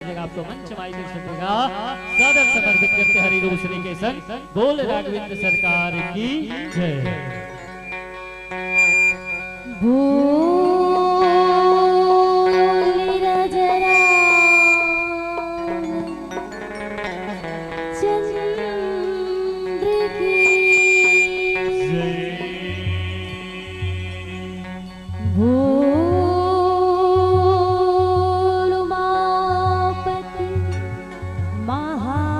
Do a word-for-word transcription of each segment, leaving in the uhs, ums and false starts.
जगह आपको मंच माई दर्शन देगा। सादर समर्पित करते हरि रूप श्री के संग बोल राघवेंद्र सरकार की जय। बोल राजा रामचंद्र की। बोल उमापति महादेव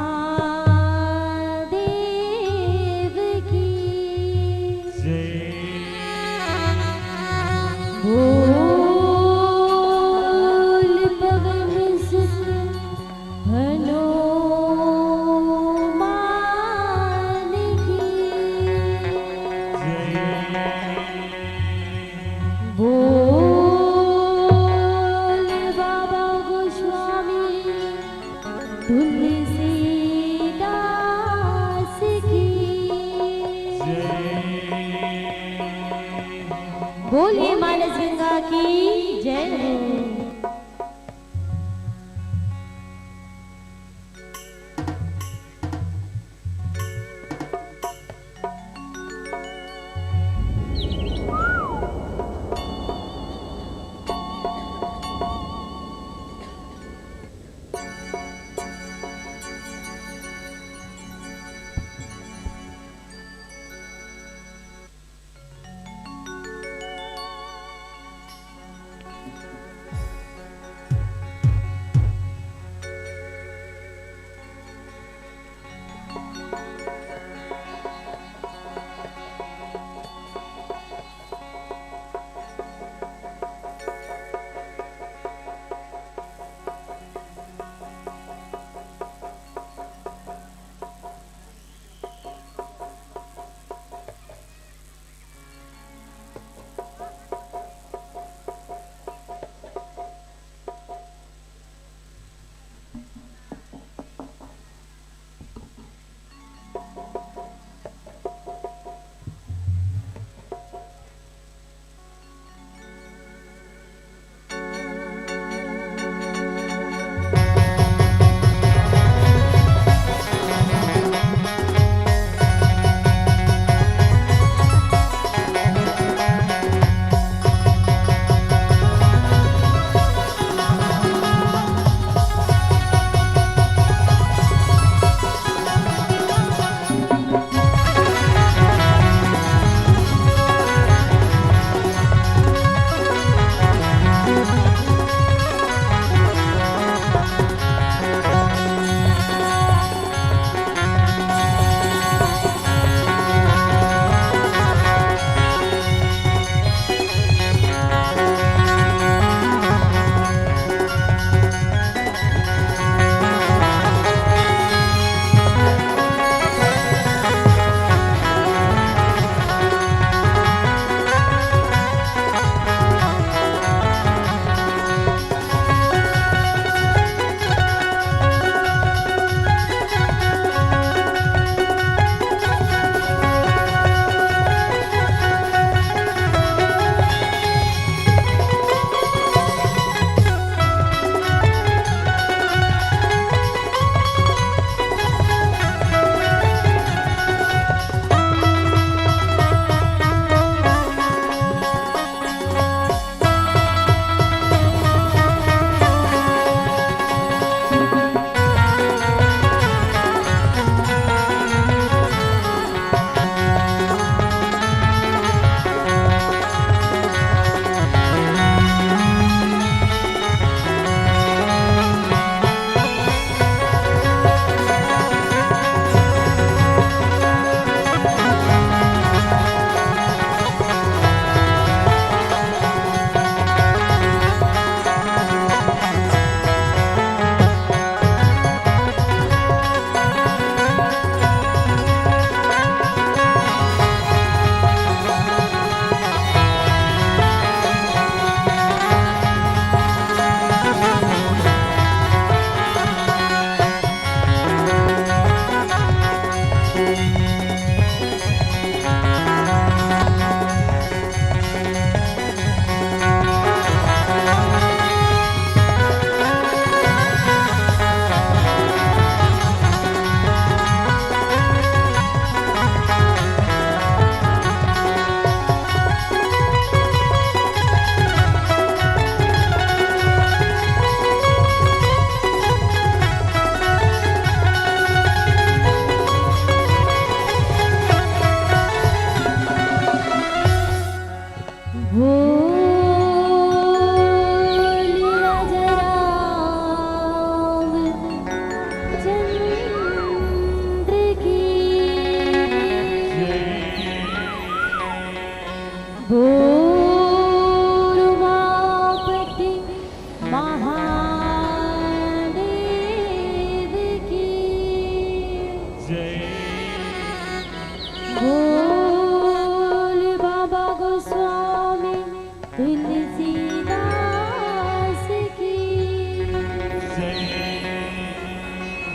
की। बोल पवन सुत हनुमान की। बोल बाबा गोस्वामी तुलसीदास की। बोलिए मानस गंगा की जय हो।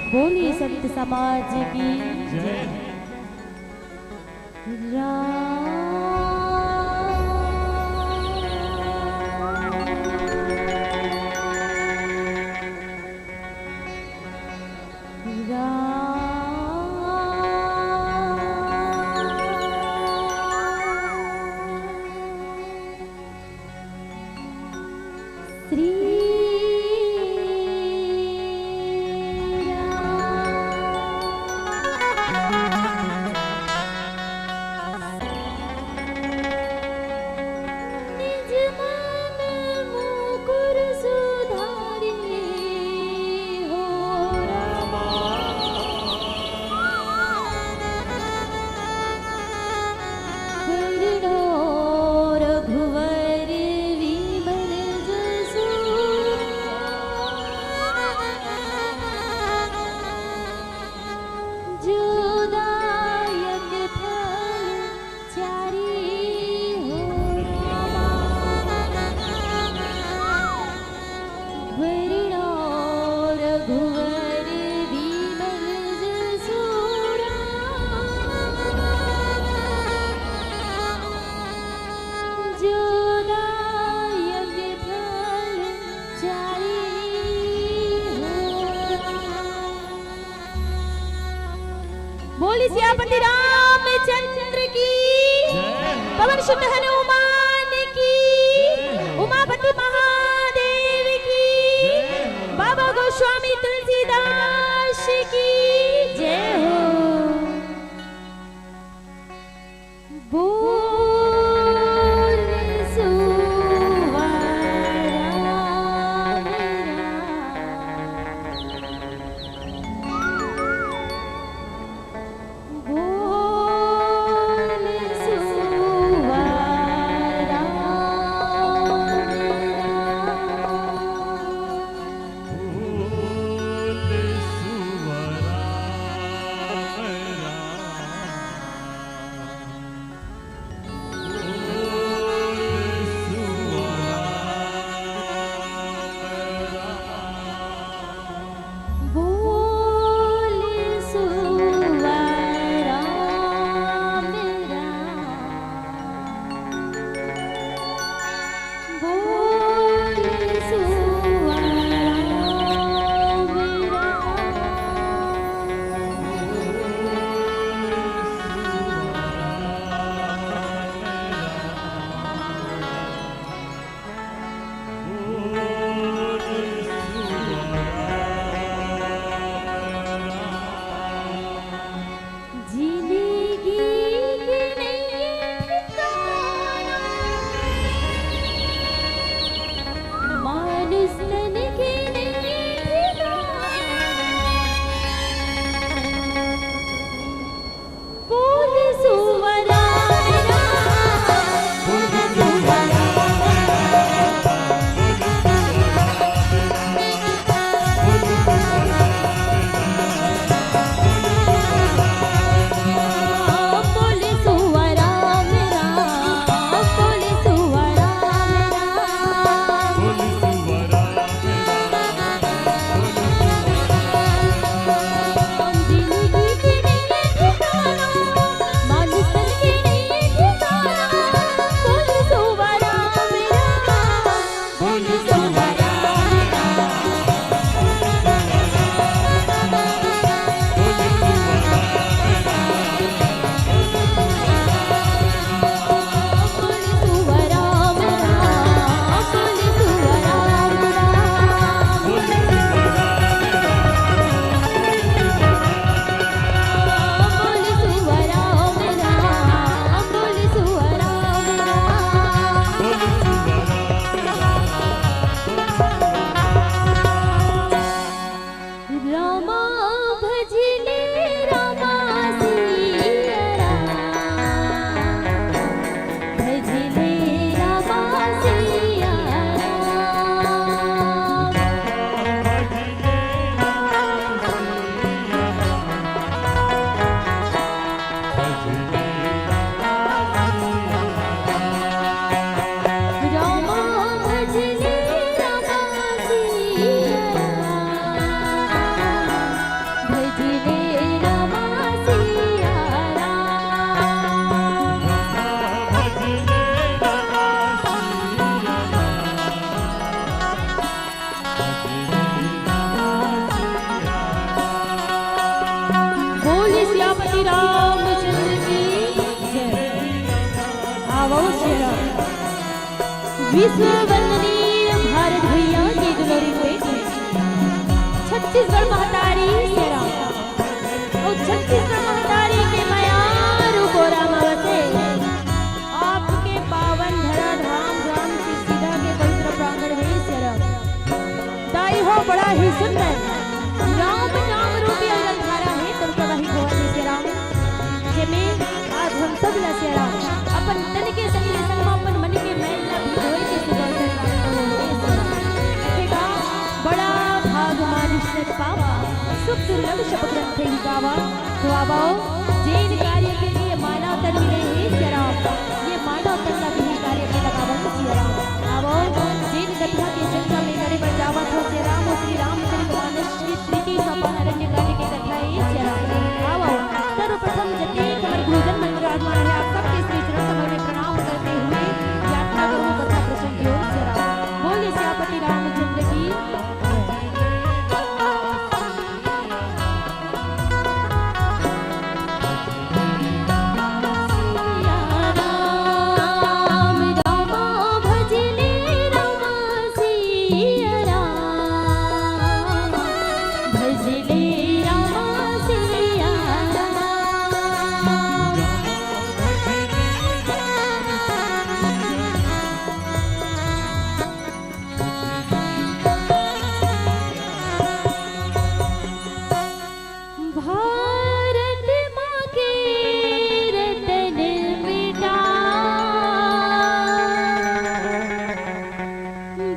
बोलिए संत समाज की जय। श्री राम। निज मन मुकुर सुधारी हो रामा। करुणो रघुवर विमल जसु। जो दायक फल चारि हो रामा। वरुणो रघुवर विमल जसु रामा। जो दायक फल चारि हो रामा। बोली सियापति रामचंद्र की, जय हो। पवन सुत हनुमान की, जय हो। उमापति महादेव की, जय हो। बाबा गोस्वामी तुलसीदास की जय हो। बोल सुवा राम राम। बोल सुवा रामचंद्र की जय। आवो शेरा, विश्व वंदनीय भारत भैया के दुलारी बेटी, छत्तीसगढ़ महतारी शेरा, अउ छत्तीसगढ़ महतारी के मयारू गोरा म बसे आपके पावन धरा धाम ग्राम सिरसिधा के पवित्र प्रांगण हे शेरा। दाई हो बड़ा ही सुंदर राम नाम रूपी अउ जलधारा हे, तब प्रवाहित होवत हे शेरा, जेमे आज हम सब ला शेरा अपन तन के संग ले संग म अपन मन के मैल ला भिगोए के सुदर्शन प्राप्त होए हे शेरा। देखेगा बड़ा भाग मानुष तन पावा, सुख दुर्लभ सब ग्रंथ ही गावा। तो आवो, जेन कार्य के लिए मानव तन मिले हे शेरा, ये मानव तन ला भी कार्य में लगावत शेरा। आवो, जेन कथा के चर्चा में करे बर जावत हो शेरा, वो श्री रामचरित मानस के तृतीय सोपान अरण्य कांड के कथा हे शेरा। आवो, सर्वप्रथम जतेक हमर गुरुजन मन के आगमन हे, आप सबके श्री चरण कमल में प्रणाम करते हुए यात्रा करूँ कथा प्रसंग की ओर शेरा। बोलिए सियापति रामचंद्र की। भारत माँ के रतन बेटा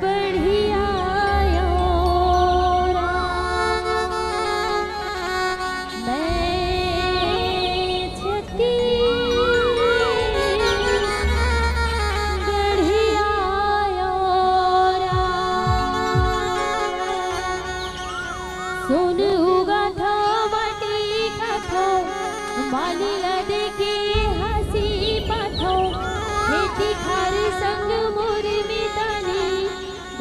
बढ़िया आयो राम। मैं छत्तीसगढ़िया आयो राम। सोन उगाथो, माटी खाथो, माली ला देके हंसी पाथो। खेती खार संग मोर मितानी,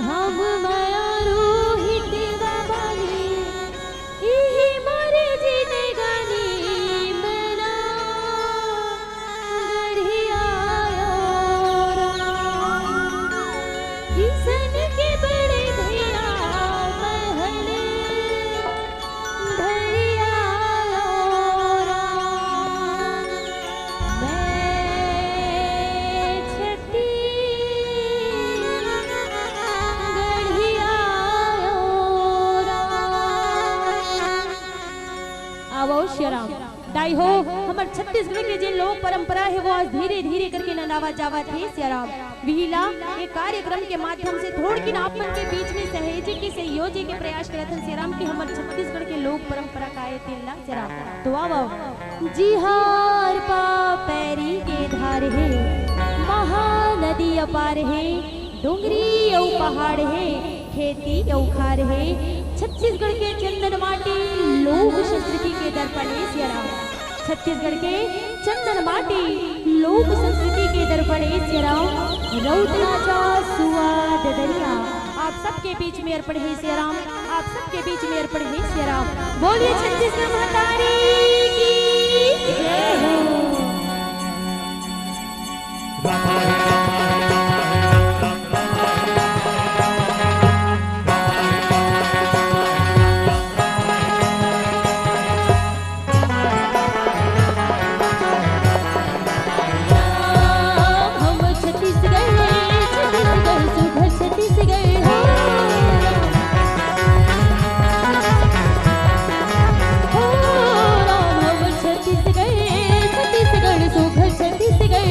घाम माया रोहित बाबानी। इही मोर जिनगानी मना गढ़िया आयो राम। किसन के बड़े भैया महल धरिया आयो राम। मैं छत्तीसगढ़िया आयो राम। आवो श्री राम। दाई हो, हमर छत्तीसगढ़ के जे लोक परंपरा हे, वो आज धीरे-धीरे करके नंदावत जावत हे, सियाराम। विहिला, ये कार्यक्रम के माध्यम से थोड़किन आप मन के बीच में सहेजे के, संयोजे के प्रयास करत हन, सियाराम, कि हमर छत्तीसगढ़ के लोक परंपरा का हे, तेन ला, सियाराम। तो आव, आव। जिहार पा पैरी के धार हे, महानदी अपार हे, डोंगरी अउ पहाड़ हे, खेती अउ खार हे। छत्तीसगढ़ के चंदन माटी लोक संस्कृति के दर्पण हे सियाराम। छत्तीसगढ़ के चंदन माटी लोक संस्कृति के दर्पण हे सियाराम। रउत राजा सुआ ददरिया आप सबके बीच में अर्पण हे सियाराम। आप सबके बीच में अर्पण हे सियाराम। बोलिए छत्तीसगढ़ महतारी की जय हो। हम छत्तीसगढ़, छत्तीसगढ़, सुघर छत्तीसगढ़ हो। हो राम, हम छत्तीसगढ़, छत्तीसगढ़, सुघर छत्तीसगढ़।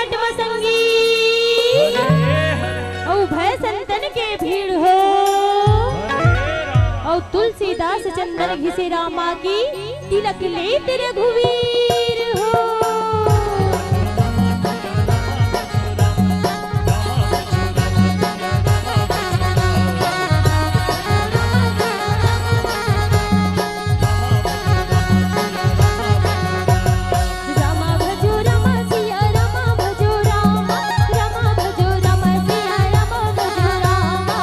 घाट म संगी, अउ भय संतन के भीड़ हो, अउ तुलसीदास चंदन घिसे रामा की, तिलक लेत रघुवीर हो। रामा भजो रामा सिया, रामा भजो रामा, रामा भजो रामा सिया, रामा भजो रामा।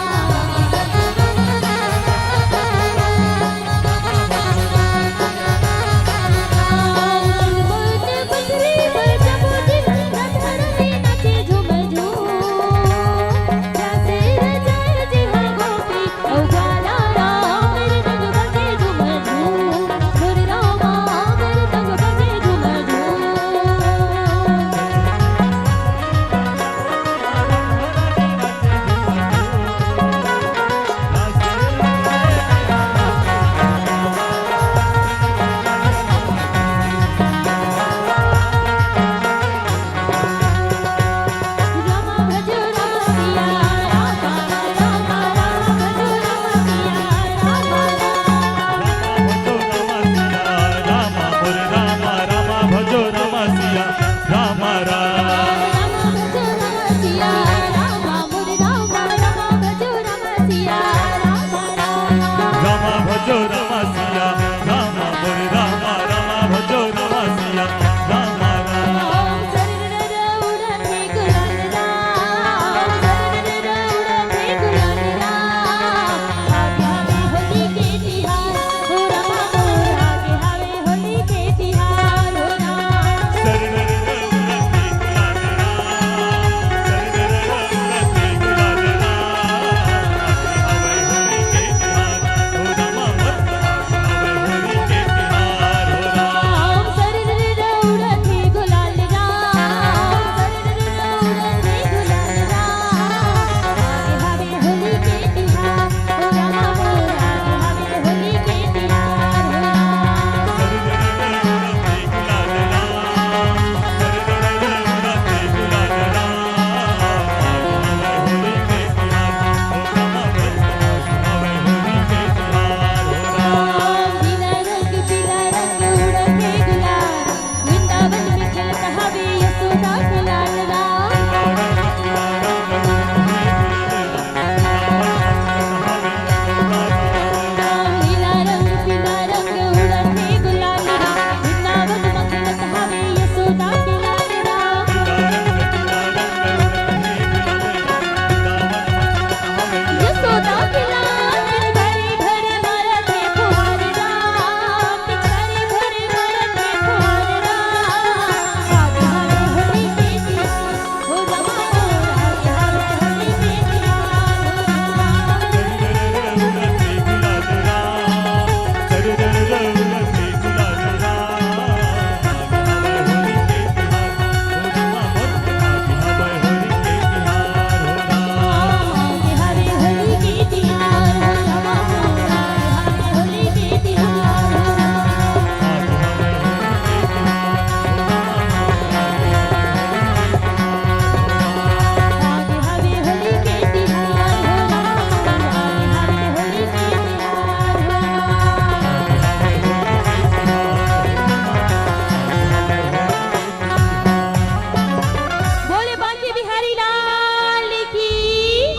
बोले बांके बिहारी लाल की।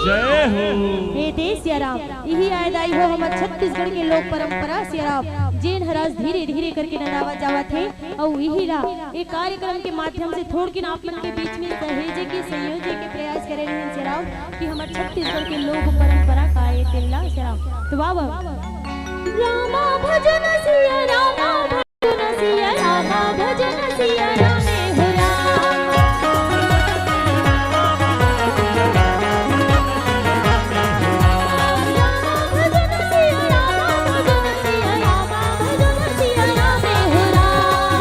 जय हो। हे दे सिया राम, इही आय दाई हो हमर छत्तीसगढ़ के लोक परंपरा सिया राम, जेन हर आज धीरे धीरे करके नंदावत जावत हे। अउ इही ला ए कार्यक्रम के माध्यम से थोड़किन आप मन के बीच में सहेजे के, संयोजे के प्रयास करे रहेन सिया राम कि हमर छत्तीसगढ़ के लोक परंपरा का ए तेला सिया राम। तो बाबा रामा भजन सिया रामा भजन सिया रामा भजन सिया रामे हो राम। रामा भजन सिया रामा भजन सिया रामा भजन सिया रामे हो राम।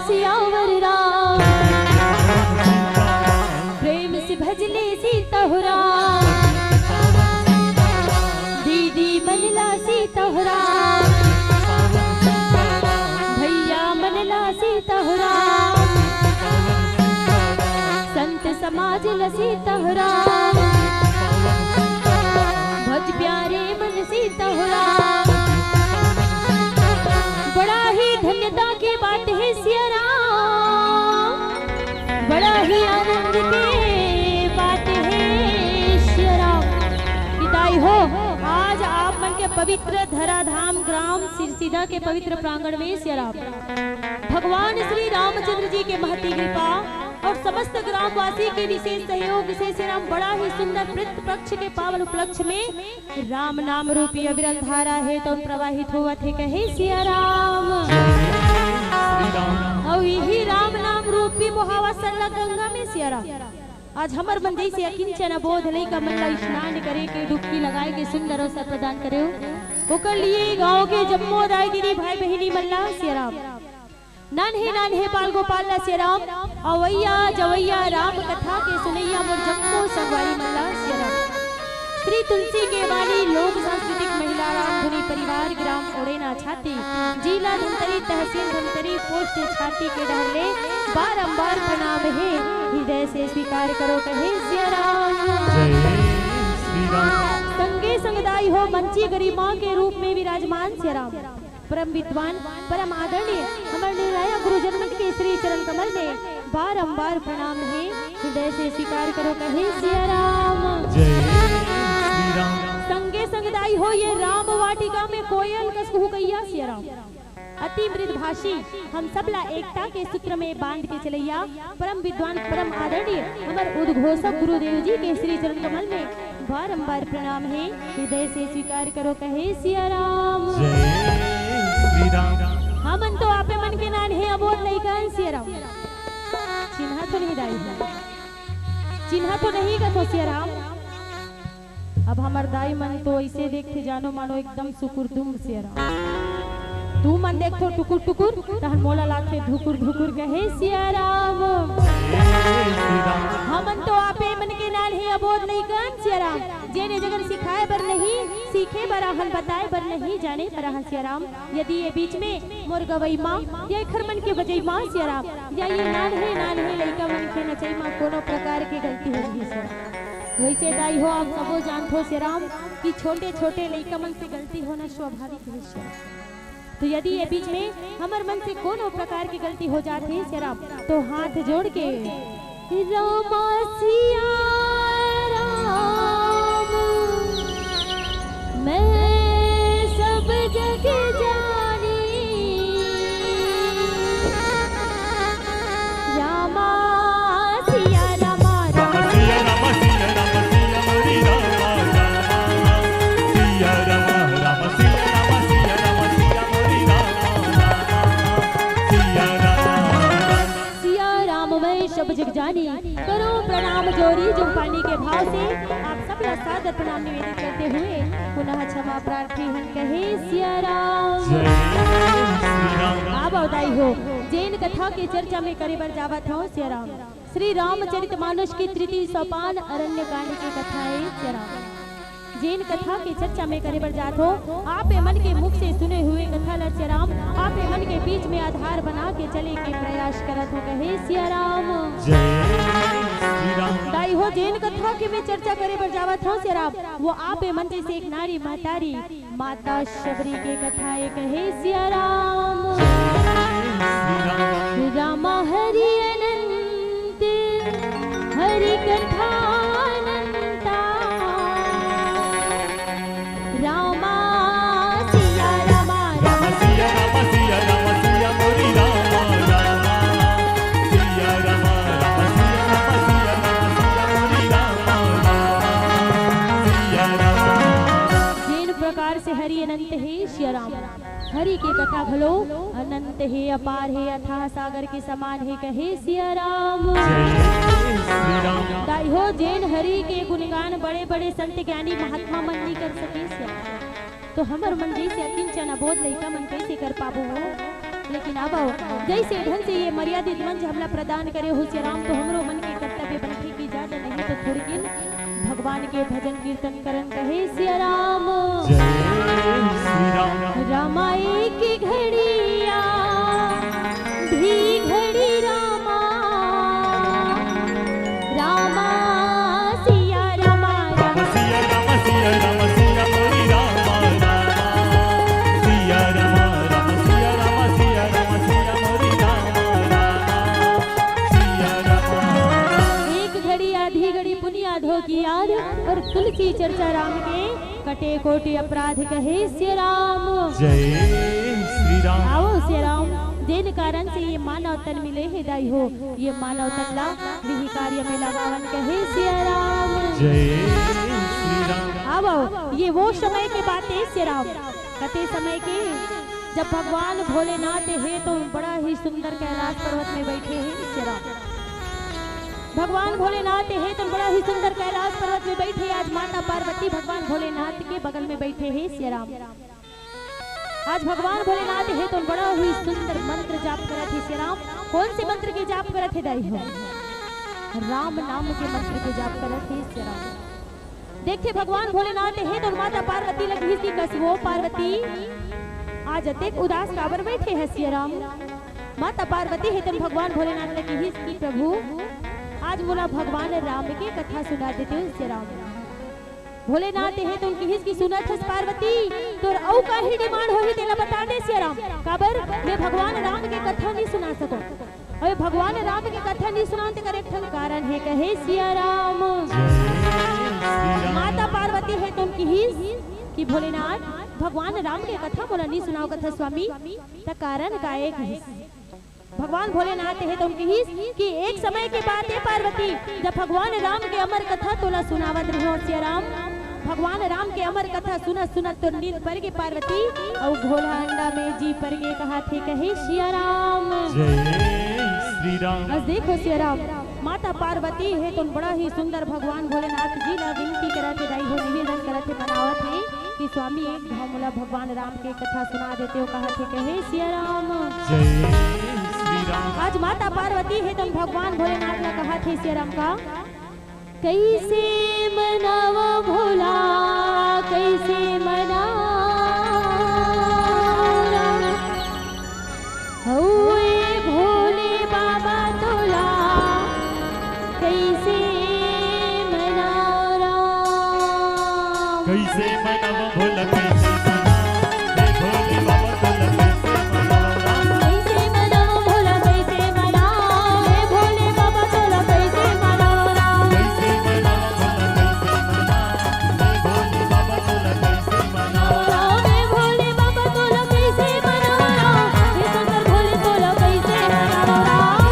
सियावर राम, प्रेम से भजले सीता हो राम। दीदी मनला सीता हो राम, भैया मनला सीता हो राम, संत समाज ल सीता हो राम, भज प्यारे मन सीता हो राम। बड़ा ही धन्यता के बात हे सिया राम, बड़ा ही आनंद के बात हे सिया राम। कि दाई हो, आज आप मन के पवित्र धराधाम ग्राम सिरसीधा के पवित्र प्रांगण में सिया राम, भगवान श्री रामचंद्र जी के महती कृपा और समस्त ग्रामवासी के विशेष सहयोग से सिया राम बड़ा ही सुंदर पितृपक्ष के पावन उपलक्ष्य में राम नाम रूपी अविरल धारा हे तउन प्रवाहित होवत हे, कहे सिया राम। अउ इही राम नाम रूपी बोहावत सरलग गंगा में सिया राम, आज हमर मन जइसे अकिंचन अबोध लइका मन ला स्नान करे के, डुबकी लगाए के सुंदर अवसर प्रदान करे हो। ओकर लिए गांव के जम्मो दाई दीदी भाई बहिनी मन ला सिया राम, नान्हे नान्हे बाल गोपाल ला सिया राम, अवैया जवैया राम कथा के सुनैया मोर जम्मो संगवारी मन ला सिया राम। श्री तुलसी के वाणी लोक सांस्कृतिक महिला रामधुनी परिवार ग्राम ओड़ेना छाती, जिला धमतरी, तहसील धमतरी, पोस्ट छाती के डहर ले बारंबार प्रणाम हे, हृदय से स्वीकार करो कहे सिया राम। जय श्री राम। संगे संग दाई हो मंची गरिमा के रूप में विराजमान सिया राम, परम विद्वान, परम आदरणीय हमर निर्णायक गुरुजन मन के श्री चरण कमल में बारंबार प्रणाम हे, हृदय से स्वीकार करो कहे सिया राम। जय श्री राम। संगे संग दाई हो ये राम वाटिका में कोयल कस कुहुकैया सिया राम, अति मृदुभाषी, हम सबला एकता के सूत्र में बांध के चलैया परम विद्वान, परम आदरणीय हमर उद्घोषक गुरुदेव जी के श्री चरण कमल में बारंबार प्रणाम हे, हृदय से स्वीकार करो कहे सिया राम। जय श्री राम। हमन तो आपे मन के नान्हे अबोध लइकन सिया राम। चिन्हा तो नहीं दाई हो, चिन्हा तो नहीं कथो सिया राम। अब हमर दाई मन तो ऐसे देखथे जानो मानो एकदम सुकुरदुम सिया राम। तू मन देखथो टुकुर टुकुर, तहन मोला लागथे धुकुर धुकुर कहे सिया राम। जय श्री राम। हमन तो आपे मन के नान्हे अबोध लइकन सिया राम, जेन ए जगन सिखाए बर नहीं, सीखे बर आहन, बताए बर नहीं, जाने बर आहन सिया राम। यदि ये बीच में मोर गवई मा या एखर मन के बजई मा सिया राम, या ये नान्हे नान्हे लइका मन के नचई मा कोनो प्रकार के गलती हो गई सिया राम, वैसे दाई हो आप सबो जानथो सिया राम कि छोटे छोटे लइका मन से गलती होना स्वाभाविक हे सिया राम। तो यदि ये बीच में हमर मन से कोनो प्रकार के गलती हो जाथे सिया राम, तो हाथ जोड़ के रामा सिया राम, मैं सब जग जानी। रामा सिया रामा, रामा सिया रामा, सिया रामा सिया मोरी रामा, रामा सिया रामा, रामा सिया रामा, सिया रामा सिया मोरी रामा, रामा सिया रामा। सिया राम मैं सब जग जानी, करो प्रणाम जोरी जुग पानी के भाव से आप सब ला सादर प्रणाम निवेदित करते हुए पुनः क्षमा प्रार्थी हन कहे सिया राम। जय श्री राम। अब अवताई हो, जेन कथा के चर्चा में करे बर जावत हो सिया राम, श्री रामचरित मानस के तृतीय सोपान अरण्य कांड के कथा है सिया राम। जेन कथा के चर्चा में करे बर जात हो, आप ए मन के मुख से सुने हुए कथा ल सिया राम, आप ए मन के बीच में आधार बना के चले के प्रयास करत हो कहे सिया राम। जय श्री राम। दाई हो जेन कथा के मैं चर्चा करे बर जावत हो सिया राम, वो आप ए मन जैसे एक नारी महतारी माता शबरी के कथा ए कहे सिया राम। जय श्री राम। रामा हरि अनंत हरि कथा अनंता। रामा सिया रामा, रामा सिया रामा, सिया रामा सिया मोरी रामा, रामा सिया रामा, रामा सिया रामा, सिया रामा सिया मोरी रामा, रामा सिया रामा। जेन प्रकार से हरि अनंत हे सिया राम, हरि के कथा घलो अनंत हे, अपार हे, अथाह सागर के समान हे कहे सिया राम। जय श्री राम। दाई हो जेन हरि के गुणगान बड़े बड़े संत ज्ञानी महात्मा मन नइ कर सके सिया, तो हमर मन जैसे अकिंचन अबोध लइका मन कैसे कर पाबो हो? लेकिन अब जइसे ढंग से ये मर्यादित मंच हमला प्रदान करे हो सिया राम, तो हमरो मन के कर्तव्य बनथे कि जादा नहीं तो थोड़किन भगवान के भजन कीर्तन करन कहे सिया राम। जय श्री राम। रामा एक घड़िया, धी घड़ी रामा, रामा सिया रामा, राम सिया राम, सिया राम, सिया मोरी रामा, रामा सिया राम, राम सिया राम, सिया राम, सिया मोरी रामा, रामा सिया राम। एक घड़ी आधी घड़ी पुनिया धो की याद और तुलसी चर्चा राम के कटे कोटि अपराध कहे सिया राम। जय श्री राम। आओ सिया राम, जेन कारण से ये मानव तन मिले हे दाई हो, ये मानव तन ला विहि कार्य में लगावन कहे सिया राम। जय श्री राम। आओ, ये वो समय के बात हे सिया राम, कते समय के, जब भगवान भोलेनाथ हे तो बड़ा ही सुंदर कैलाश पर्वत में बैठे हे सिया राम। भगवान भोलेनाथ हे तो बड़ा ही सुंदर कैलाश पर्वत में बैठे। आज माता पार्वती भगवान भोलेनाथ के बगल में बैठे हे सिया राम। आज भगवान भोलेनाथ हे तो बड़ा ही सुंदर मंत्र जाप करत हे सिया राम। कौन से मंत्र के जाप करत हे दाई हो? राम नाम के मंत्र के जाप करत हे सिया राम। देखे भगवान भोलेनाथ हे तो माता पार्वती ला कहिस कि कस वो पार्वती, आज अतेक उदास काबर बैठे हे सिया राम? माता पार्वती हे तो भगवान भोलेनाथ ला कहिस कि प्रभु, आज मोला भगवान राम के कथा सुना देते हो सिया राम। भोलेनाथ हे तो कहिस कि सुनत हस पार्वती, तोर अउ काही डिमांड होही तेला बता दे सिया राम, काबर मैं भगवान राम के कथा नहीं सुना सकूं। अबे भगवान राम के कथा नहीं सुनान तेकर एक ठन कारण हे कहे सिया राम। जय श्री राम। माता पार्वती हे तो किहिस कि भोलेनाथ, भगवान राम के कथा मोला नहीं सुनाव कथा स्वामी, त कारण का एक हिस? भगवान भोलेनाथ हे तो किहिस कि एक समय के बात हे पार्वती, जब भगवान राम के अमर कथा तोला सुनावत रहे हो सिया राम, भगवान राम के अमर कथा सुनत सुनत तोर नींद पर गे पार्वती, अउ घोला अंडा में जी पर गे कहाथे कहे सिया राम। जय श्री राम। बस देखो सिया राम, माता पार्वती हे तो बड़ा ही सुंदर भगवान भोलेनाथ जी ला विनती करत हे, दाई हो निवेदन करत हे, मनावत हे कि स्वामी एक घाव मोला भगवान राम के कथा सुना देते हो कहाथे कहे सिया राम। जय श्री राम। आज माता पार्वती हे तो भगवान भोलेनाथ ला कहाथे सिया राम का, कइसे मनावंव भोला, कइसे मनावंव राम। हउए भोले बाबा तोला, कइसे मनावंव राम। कइसे मनावंव भोला, कइसे मनावंव, हे भोले बाबा तोला, कइसे मनावंव राम। कइसे मनावंव भोला, कइसे मनावंव, हे भोले बाबा तोला, कइसे मनावंव राम। कइसे मनावंव भोला, कइसे मनावंव, हे भोले बाबा तोला, कइसे मनावंव राम। हे भोले बाबा तोला, कइसे मनावंव राम। हे शंकर भोले तोला, कइसे मनावंव राम।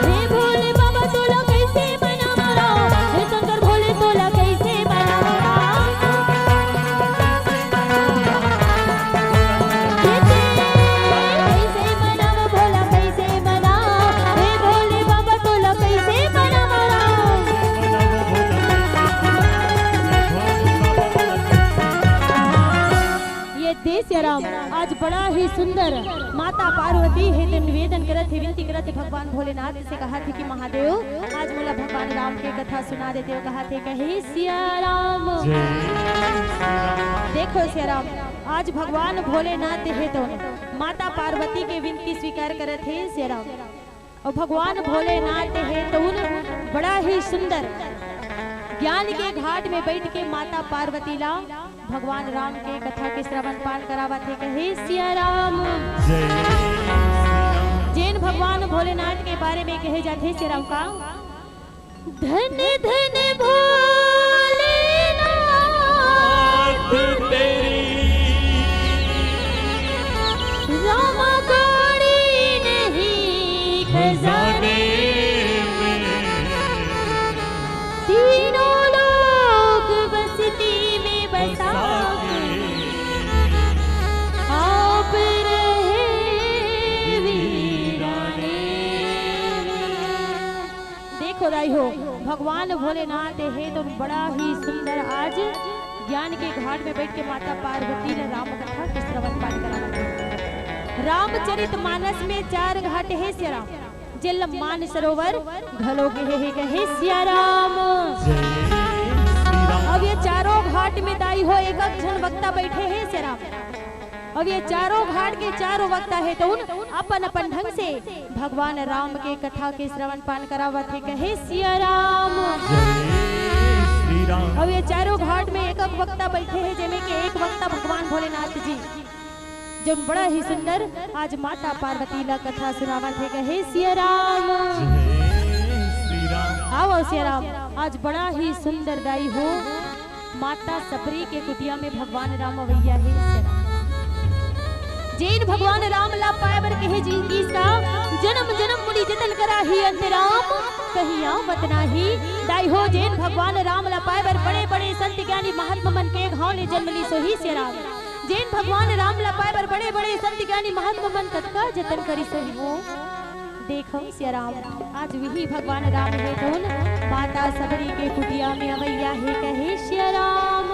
हे भोले बाबा तोला कइसे मनावंव राम, हे शंकर भोले तोला कइसे मनावंव राम। कइसे मनावंव भोला कइसे मनावंव, हे भोले बाबा तोला कइसे मनावंव राम। ये दे सिया राम, आज बड़ा ही सुंदर माता पार्वती हे ते निवेदन करत हे, विनती करत हे भगवान भोलेनाथ से, कहाथे कि महादेव, आज मोला भगवान राम के कथा सुना देते हो, कहाथे कहे सिया राम। जय श्री राम। देखो सिया राम, आज भगवान भोलेनाथ हे तो माता पार्वती के विनती स्वीकार करत हे सिया राम। अउ भगवान भोलेनाथ हे तउन बड़ा ही सुंदर ज्ञान के घाट में बइठ के माता पार्वती ला भगवान राम के कथा के श्रवण पाठ करावत हे, कहे सिया राम। जय श्री राम। जेन भगवान भोलेनाथ के बारे में कहे जाथे सिया राम का, धन धन भोलेनाथ तेरी राम कौड़ी नहीं खजाने में, तीनों लोक बस्ती में बसा के आप रहे वीराने में। देखो दाई हो, भगवान भोलेनाथ हे तो बड़ा ही सुंदर आज ज्ञान के घाट में बैठ के माता पार्वती ने राम कथा के श्रवण पाठ करावत हे। रामचरित मानस में चार घाट हे सिया राम, जेला मान सरोवर घलो कहे हे, कहे सिया राम। अब ये चारों घाट में दाई हो एक एक झन वक्ता बैठे हे सिया राम। अब ये चारों घाट के चारों वक्ता हे तो उन अपन अपन ढंग से भगवान राम के कथा के श्रवण पान करावत हे, कहे सिया राम। अब ये चारों घाट में एक एक वक्ता बैठे हे, जेमे के एक वक्ता भगवान भोलेनाथ जी, जो बड़ा ही सुंदर आज माता पार्वती ला कथा सुनावत हे, कहे सिया राम। आओ सिया राम, आज बड़ा ही सुंदर दाई हो माता सबरी के कुटिया में भगवान राम अवैया हे सिया राम। जेन भगवान राम ला पाए बर कहे जी गीस का, जन्म जन्म मुनि जतन करा ही अंत राम, कहीं आवत नाही। दाई हो जेन भगवान राम ला पाए बर बड़े बड़े संत ज्ञानी महात्मा मन के घाव ले जन्म लीस होही सिया राम। जेन भगवान राम ला पाए बर बड़े बड़े संत ज्ञानी महात्मा मन कतका जतन करिस होही हो। देखो सिया राम, आज वही भगवान राम हे तो उन माता सबरी के कुटिया में अवैया हे, कहे सिया राम।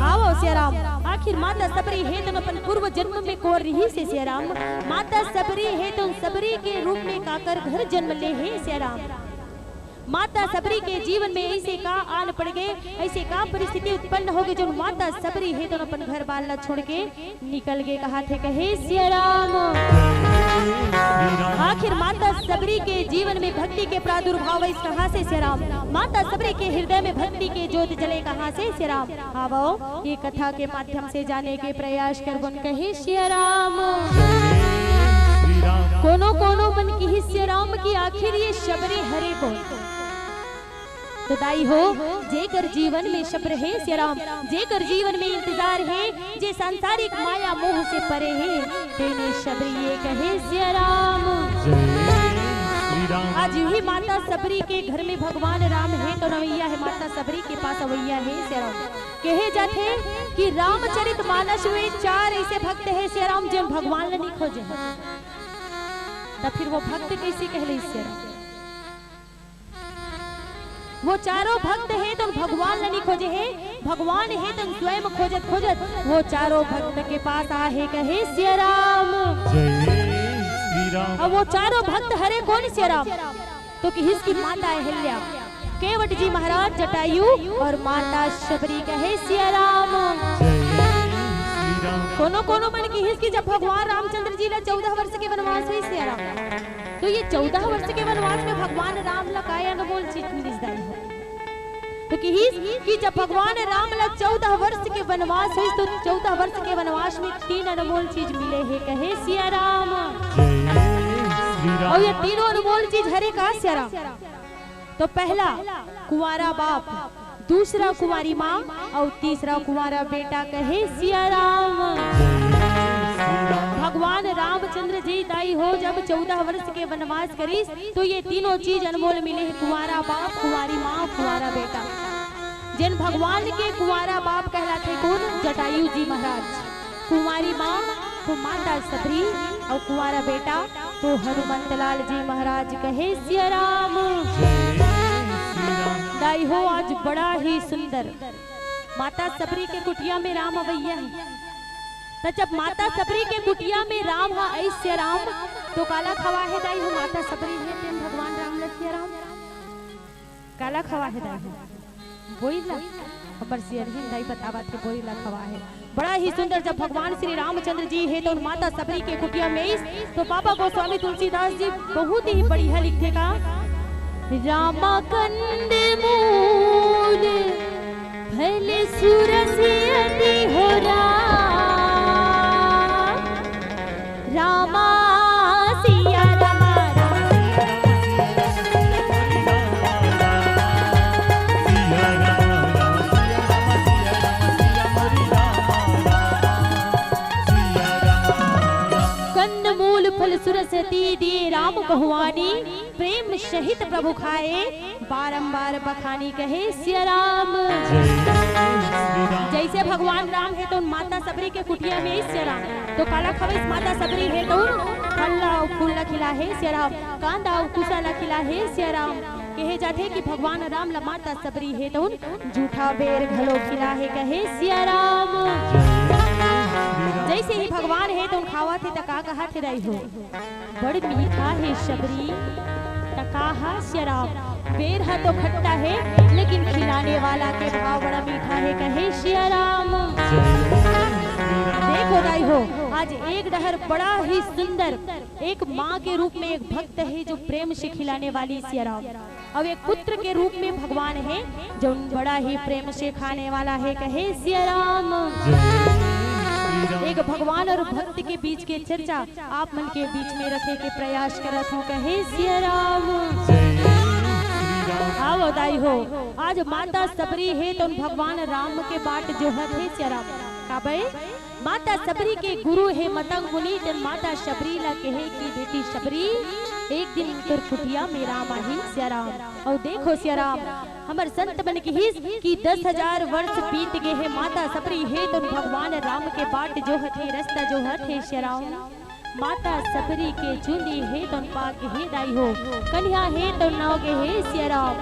आओ सिया राम, आखिर माता सबरी हे तो उन अपन पूर्व जन्म में कोन रिहिस हे सिया राम। माता सबरी हे तो उन सबरी के रूप में काकर घर जन्म ले हे सिया राम। माता सबरी के जीवन में ऐसे का आन पड़ गे, ऐसे का परिस्थिति उत्पन्न हो गे, जो माता सबरी हे तो अपन घर बार ला छोड़ के निकल गे, कहाथे कहे सिया राम। आखिर माता सबरी के जीवन में भक्ति के प्रादुर्भाव अइस कहाँ से सिया राम? माता सबरी के हृदय में भक्ति के जोत जले कहाँ से सिया राम? आवो, ये कथा के माध्यम से जाने के प्रयास करबोन कहे सिया राम। कोनो कोनो मन किहिस सिया राम कि आखिर ये सबरी हरे कोन? तो दाई हो, जेकर जीवन में सब्र हे सिया राम, जेकर जीवन में इंतजार हे, जे सांसारिक माया मोह से परे हे, तेने सबरी ये कहे सिया राम। आज यही माता सबरी के घर में भगवान राम हे तो रवैया हे, माता सबरी के पास अवैया हे सिया राम। कहे जाथे कि रामचरित मानस में चार ऐसे भक्त हे सिया राम, जो भगवान ला नहीं खोजे। त फिर वो भक्त कैसे कहले सिया राम? वो चारों भक्त हे तो भगवान ला नहीं खोजे हे, भगवान हे तो स्वयं खोजत खोजत वो चारों भक्त के पास आहे कहे सिया राम। अब वो चारों भक्त हरे कोन सिया राम? तो किहिस कि माता अहिल्या, केवट जी महाराज जटायु और माता शबरी कहे सिया राम। कोनो कोनो मन किहिस कि जब भगवान रामचंद्र जी ला चौदह वर्ष के वनवास होइस सिया राम, तो ये चौदह वर्ष के वनवास में भगवान राम ला काय अनमोल चीज मिलिस दाई हो? तो किहिस कि जब भगवान राम ला चौदह वर्ष के वनवास होइस, तो चौदह वर्ष के वनवास में तीन अनमोल चीज मिले हे कहे सिया राम। और ये तीनों अनमोल चीज हरे का सिया राम? तो पहला कुंवारा बाप, दूसरा कुंवारी माँ और तीसरा कुंवारा बेटा कहे सिया राम। भगवान रामचंद्र जी दाई हो जब चौदह वर्ष के वनवास करिस तो ये तीनों चीज अनमोल मिले हे, कुंवारा बाप, कुंवारी माँ, कुंवारा बेटा। जेन भगवान के कुंवारा बाप कहलाथे कोन? जटायु जी महाराज। कुंवारी माँ तो माता शबरी और कुंवारा बेटा तो हनुमंत लाल जी महाराज कहे सिया राम। दाई हो आज बड़ा ही सुंदर माता शबरी के कुटिया में राम अवैया हे। त जब माता शबरी के कुटिया में राम ह अइस सिया राम, तो काला खवा हे दाई हो माता शबरी हे तेन भगवान राम ल सिया राम? काला खवा हे दाई हो? बोइर ला। हमर सियरहिन दाई बतावत हे बोइर ला खवा हे। बड़ा ही सुंदर जब भगवान श्री रामचंद्र जी हे तो उन माता शबरी के कुटिया में अइस तो बाबा गोस्वामी तुलसीदास जी बहुत ही बढ़िया लिखथे का, रामा कंद मूल फल सुरस अति हो राम। रामा सिया रामा, रामा सिया रामा, सिया रामा, सिया रामा, सिया रामा, सिया रामा, सिया रामा। कंद मूल फल सुरस अति दिए राम कहु आनी, प्रेम सहित प्रभु खाए बारंबार बखानी कहे सिया राम। जय श्री राम। जैसे भगवान राम हे तो उन माता शबरी के कुटिया में सिया राम, तो काला खवइस माता शबरी हे तो उन फल ला अउ फूल ला खिला हे सिया राम, कांदा अउ कुसा ला खिला हे सिया राम। कहे जाथे कि भगवान राम ला माता सबरी हे तउन जूठा बेर घलो खिला हे कहे सिया राम। जैसे ही भगवान हे तउन खावत हे त का कहत हे दाई हो? बड़ मीठा हे सबरी। त का हा सिया राम, बेर हा तो खट्टा हे, लेकिन खिलाने वाला के भाव बड़ा मीठा हे कहे सिया राम। देखो दाई हो, आज एक डहर बड़ा ही सुंदर एक माँ के रूप में एक भक्त हे जो प्रेम से खिलाने वाली सिया राम, अउ एक पुत्र के रूप में भगवान हे जो बड़ा ही प्रेम से खाने वाला हे कहे सिया राम। एक भगवान अउ भक्त के बीच के चर्चा आप मन के बीच में रखे के प्रयास करत हों कहे सिया राम। हाव दाई हो, आज माता सबरी हे तउन भगवान राम के बाट जोहत हे सिया राम। काबर माता सबरी के गुरु हे मतंग मुनि, तेन माता सबरी ला कहे कि बेटी सबरी, एक दिन तोर कुटिया में राम आही सिया राम। अउ देखो सिया राम, हमर संत मन किहिस कि दस हजार वर्ष बीत गे हे, माता सबरी हे तउन भगवान राम के बाट जोहत हे, रस्ता जोहत हे सिया राम। माता सबरी के चुंदी हे तउन पाग गे हे दाई हो, कनिहा हे तउन नव गे हे सिया राम,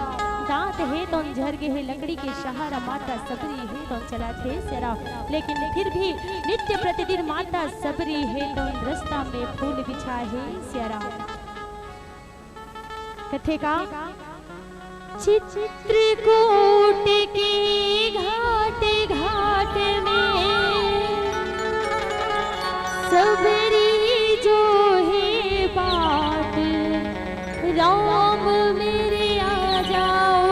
दांत हे तउन झर गे हे, लकड़ी के सहारा माता सबरी हे तउन चलत हे सिया राम। लेकिन फिर भी नित्य प्रतिदिन माता सबरी हे तउन रस्ता में फूल बिछा हे सिया राम। कथे का? चित्रकूट के घाट घाट में सबरी जो हे बाट, राम मेरे आ जाओ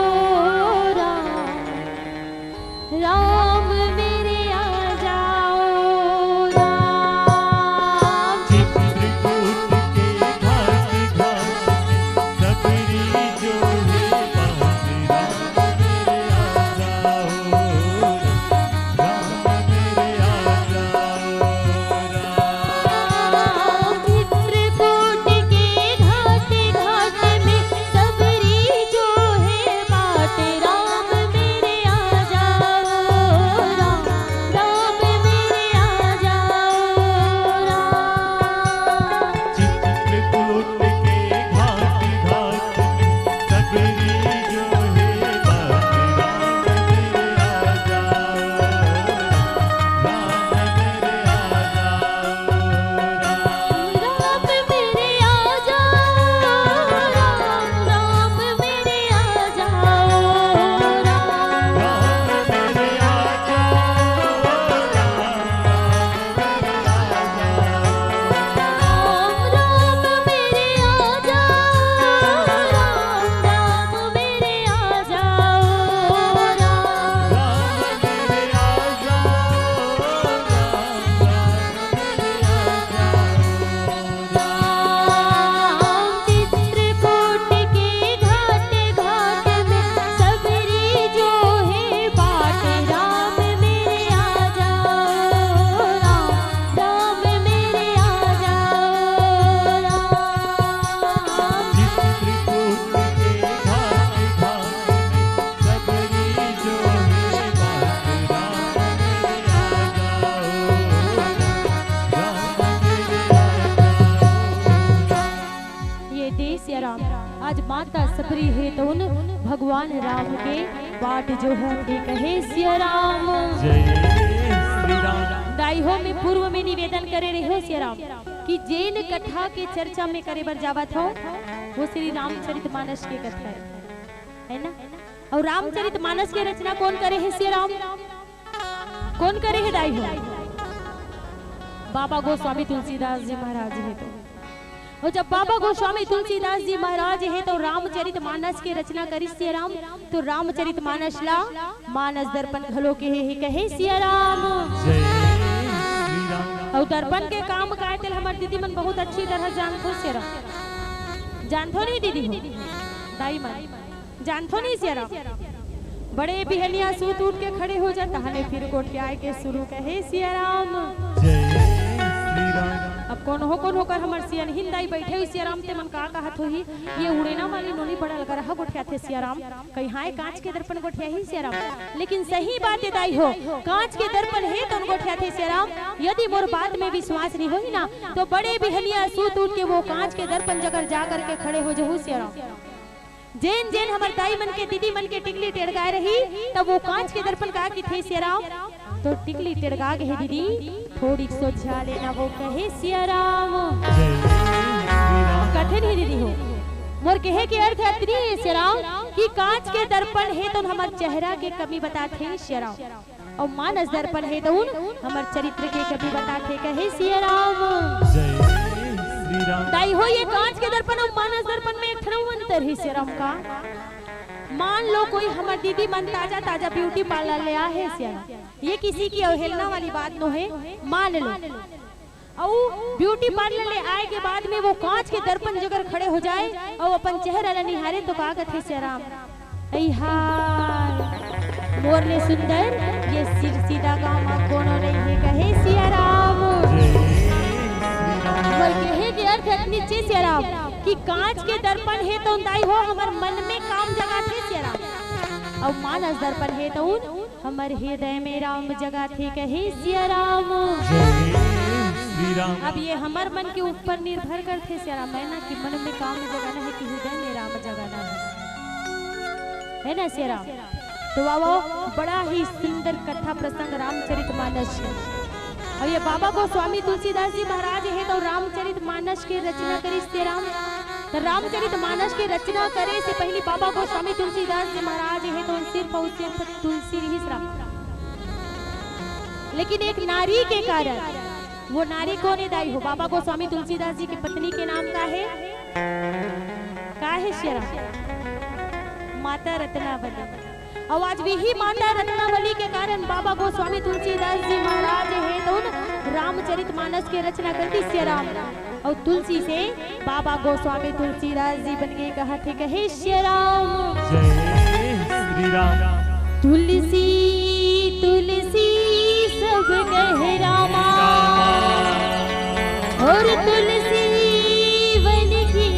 राम, राम मेरे आ जाओ राम। चित्रकूट के घाट घाट में सबरी जो हे बाट, राम मेरे आ जाओ राम, राम मेरे आ जाओ राम। चित्रकूट के घाट घाट में सबरी जो हे बाट, राम मेरे आ जाओ राम, राम मेरे आ जाओ राम। चित्रकूट के घाट घाट में सबरी जो हे बाट, राम मेरे आ जाओ राम, राम मेरे आ जाओ राम। राम मेरे आ जाओ राम, राम मेरे आ जाओ राम। राम मेरे आ जाओ राम, राम मेरे आ जाओ राम, राम मेरे आ जाओ राम, राम मेरे आ जाओ राम। राम मेरे आ जाओ राम, राम मेरे आ जाओ राम। चित्रकूट के घाट घाट में सबरी जो हे बाट, राम मेरे आ जाओ राम, राम मेरे आ जाओ राम। चित्रकूट के घाट घाट में सबरी जो हे बाट, राम मेरे आ जाओ राम, राम मेरे आ जाओ राम। ये दे सिया राम, आज माता सबरी हे तउन भगवान राम के बाट जोहत हे कहे सिया राम। जय श्री राम। दाई हो, मैं पूर्व में निवेदन करे रहे हो सिया राम कि जेन कथा के चर्चा में करे बर जावत हो, वो श्री रामचरित मानस के कथा हे, है ना? अउ रामचरित मानस के रचना कोन करे हे सिया राम? कोन करे हे दाई हो? बाबा गोस्वामी तुलसीदास जी महाराज हे तो। अउ जब बाबा गोस्वामी तुलसीदास जी महाराज हे तो रामचरित मानस के रचना करिस सिया राम, तो रामचरित मानस ला मानस दर्पण घलो केहे हे कहे सिया राम। जय श्री राम। अउ दर्पण के काम काय तेला हमर दीदी मन बहुत अच्छी तरह जानथो सिया राम। जानथो नहीं दीदी हो? दाई मन। जानथो नहीं सिया राम? बड़े बिहनिया सूत उठ के खड़े हो जा, तहने फिर गोठियाए के शुरू कहे सिया राम। जय श्री राम। अब कोनो कोनो कर हमर सियनहिन दाई बैठे हुई सिया राम, ते मन का कहत होही, ये उड़ेना वाली नोनी बड़ा अलगरहा गोठियाथे सिया राम, कहीं हाय कांच के दर्पण गोठियाही सिया राम। लेकिन सही बात हे दाई हो, कांच के दर्पण हे तउन गोठियाथे सिया राम। यदि मोर बात में विश्वास नहीं होही ना, तो बड़े बिहनिया सूत उठ के वो कांच के दर्पण जगह जा करके खड़े हो जहू सिया राम। जेन जेन हमर दाई मन के, दीदी मन के टिकली टेड़गाए रही, तब वो कांच के दर्पण का किथे सियाराम, तो टिकली टेड़गा गे हे दीदी, थोड़ी सोझा लेना वो कहे सियाराम। कथे नहीं दीदी हो, मोर कहे के अर्थ अतनी हे सियाराम कि कांच के दर्पण हे तो हमर चेहरा के कमी बताथे सियाराम। अउ मानस दर्पण हे तउन हमर चरित्र के कमी बताथे कहे सियाराम। जय श्री राम। दाई हो, ये कांच के दर्पण अउ मानस दर्पण में एक ठन अंतर हे सियाराम का। मान लो कोई हमर दीदी मन ताजा ताजा ब्यूटी पार्लर ले आए हे सियाराम, ये किसी की अवहेलना वाली बात नो हे, मान लो। अउ ब्यूटी पार्लर ले आए के बाद में वो कांच के दर्पण जगह खड़े हो जाए अउ अपन चेहरा ला निहारे तो का कथे सियाराम, "ऐ हाय, मोर ले सुंदर ये सिरसीदा गांव मा कोनो नहीं हे," कहे सियाराम। मोर कहे के अर्थ अतनी चे सियाराम कि कांच के दर्पण हे तो दाई हो हमर मन में काम जगाथे सियाराम, अउ मानस दर्पण हे तो हमर हृदय में राम जगाथे कहे सियाराम। जय श्री राम। अब ये हमर मन के ऊपर निर्भर करथे सियाराम, है ना, कि मन में काम जगाना है कि हृदय में राम जगाना है, है ना सियाराम? तो वाह वाह, बड़ा ही सुंदर कथा प्रसंग रामचरित मानस हे। अब ये बाबा गोस्वामी तुलसीदास जी महाराज हे तो रामचरित मानस के रचना करिस सियाराम। तो रामचरित मानस के रचना करे से पहले बाबा गोस्वामी तुलसीदास जी महाराज हे तो सिर्फ अउ सिर्फ तुलसी रिहिस राम। लेकिन एक नारी के कारण, वो नारी कोन हे दाई हो? बाबा गोस्वामी तुलसीदास जी की पत्नी के नाम का हे? का हे सियाराम? माता रत्नावली। अउ आज वही माता रत्नावली के कारण बाबा गोस्वामी तुलसीदास जी महाराज हे तो रामचरित मानस के रचना कर दिस सियाराम। अउ तुलसी से बाबा गोस्वामी तुलसीदास जी बन के कहाथे कहे सियाराम। जय श्री राम। तुलसी तुलसी सब कहे रामा, अउ तुलसी वन की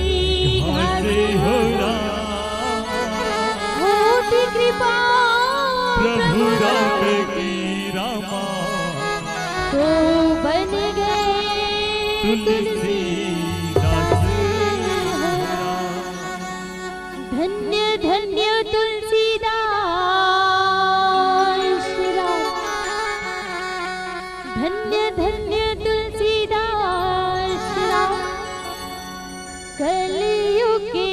घास हो राम। होती कृपा प्रभु राम की रामा, तो बन गए तुलसीदास। धन्य धन्य तुलसीदास राम, धन्य धन्य तुलसीदास राम। कलयुग के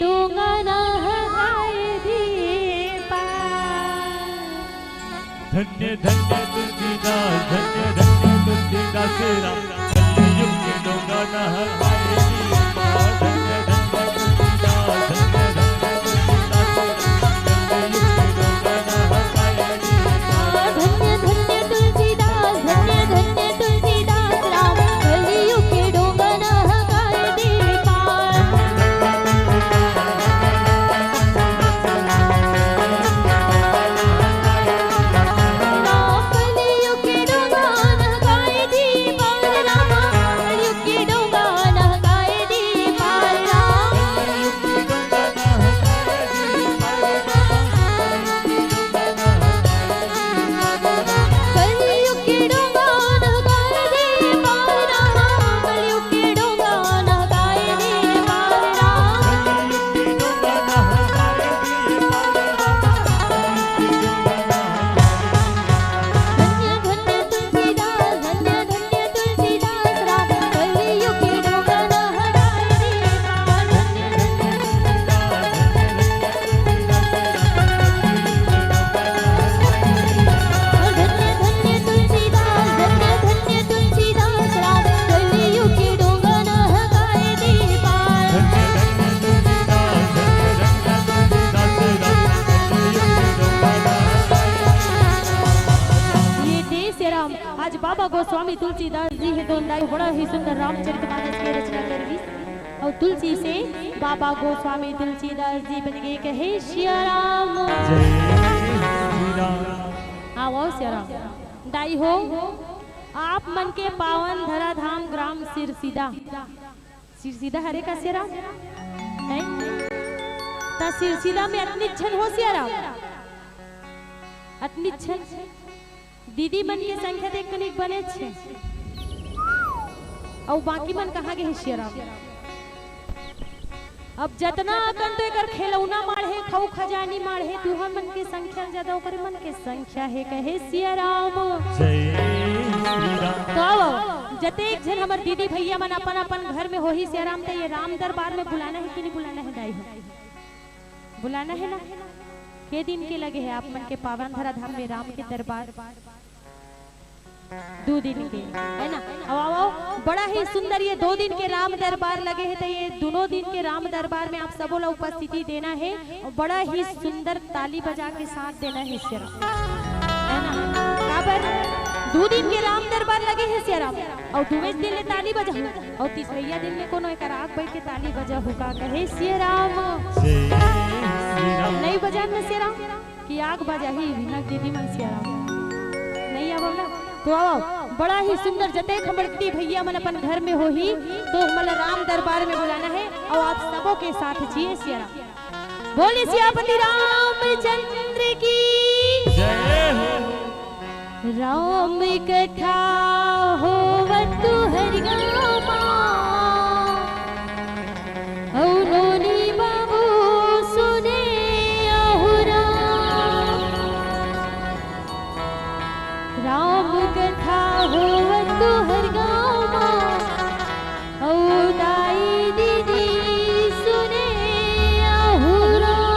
डोंगा नहलाए दे पार। धन्य धन्य तुलसीदास, धन्य धन्य तुलसीदास राम। कलयुग के डोंगा नहलाए दे पार। धन्य धन्य तुलसीदास, धन्य धन्य तुलसीदास राम। कलयुग के डोंगा नहलाए दे पार। धन्य धन्य तुलसीदास, धन्य धन्य तुलसीदास राम। कलयुग के डोंगा नहलाए दे पार। ये दे सियाराम, आज बाबा गोस्वामी तुलसीदास जी हे तो बड़ा ही सुंदर रामचरित मानस के रचना कर दी। अउ तुलसी से बाबा गोस्वामी तुलसीदास जी बन गे कहे सियाराम। जय श्री राम। आओ सियाराम। दाई हो, आप मन के पावन धरा धाम ग्राम सिरसीदा, सिरसीदा हरे का सियाराम? हैं? त सिरसीदा में अतनी झन हो सियाराम, अतनी झन दीदी मन के संख्या देख कनिक बने छे। अउ बाकी मन कहाँ गे हे सियाराम? अब जतना अकन तो एकर खेलौना माढ़े, खऊ खजानी माढ़े, तुहर मन के संख्या ज्यादा, ओकरे मन के संख्या हे, कहे सिया राम। जय श्री राम। तो आओ, जतेक झन हमर दीदी भैया मन अपन अपन घर में होही सिया राम, त ये राम दरबार में बुलाना हे कि नहीं बुलाना हे दाई हो? बुलाना हे ना? के दिन के लगे हे आप मन के पावन धरा धाम में राम के दरबार? दू दिन के, है ना? आओ, आओ, आओ। बड़ा ही सुंदर ये दो दिन के राम दरबार लगे हे, तो ये दोनों दिन के राम दरबार में आप सबो ला उपस्थिति देना हे और बड़ा ही सुंदर ताली बजा के साथ देना हे सिया राम, है ना? काबर दू दिन के राम दरबार लगे हे सिया राम, और दुवेज दिन ले ताली बजा और तीसरैया दिन में कोनो एकर आग बैठ के ताली बजा हो का, कहे सिया राम। जय श्री राम। नहीं बजा न सिया राम। कि आग बजाही विनक दीदी मन सिया राम। नहीं आवव ना? तो आओ, बड़ा ही सुंदर जतेक हमर दीदी भैया मन अपन घर में होही, तो हमन ला राम दरबार में बुलाना हे और आप सबो के साथ जिए सिया राम। बोले सियापति रामचंद्र की। जय हो। राम कथा होवत हर गाँव मा, अउ नोनी बाबू सुने अहू राम। राम कथा होवत हर गाँव मा, अउ दाई दीदी सुने अहू राम।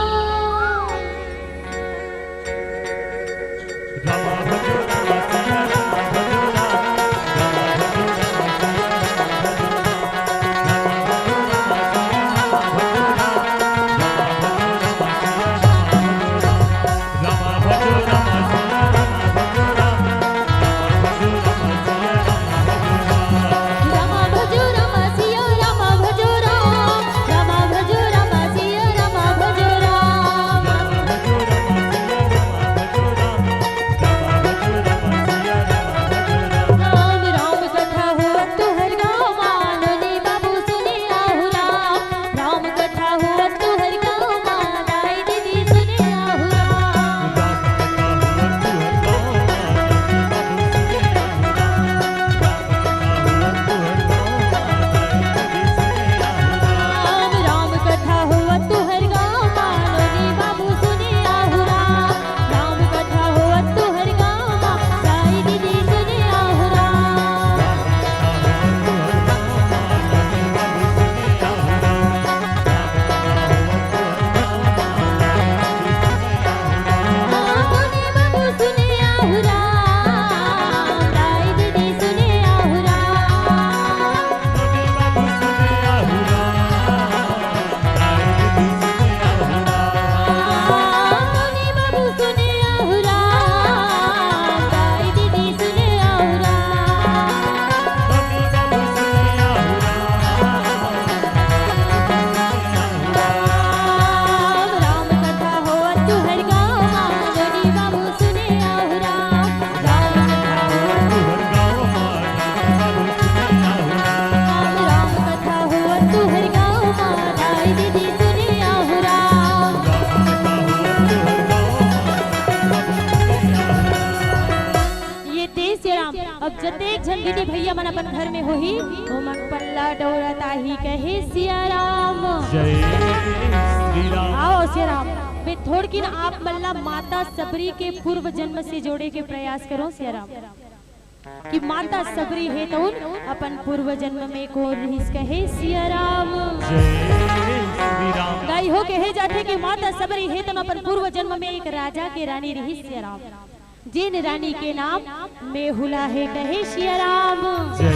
ये दे सिया राम, अब जतेक झन दीदी भैया मन अपन घर में होही, ओमन पल्ला डोरत आही, कहे सिया राम। जय श्री राम। आओ सिया राम, मैं थोड़किन आप मन ला माता सबरी के पूर्व जन्म से जोड़े के प्रयास करो सिया राम, कि माता सबरी हे तउन अपन पूर्व जन्म में कोन रिहिस, कहे सिया राम। जय श्री राम। दाई हो, कहे जाथे कि माता सबरी हे तउन अपन पूर्व जन्म में एक राजा के रानी रिहिस सिया राम, जेन रानी के नाम मेहुला हे, कहे सिया राम। जय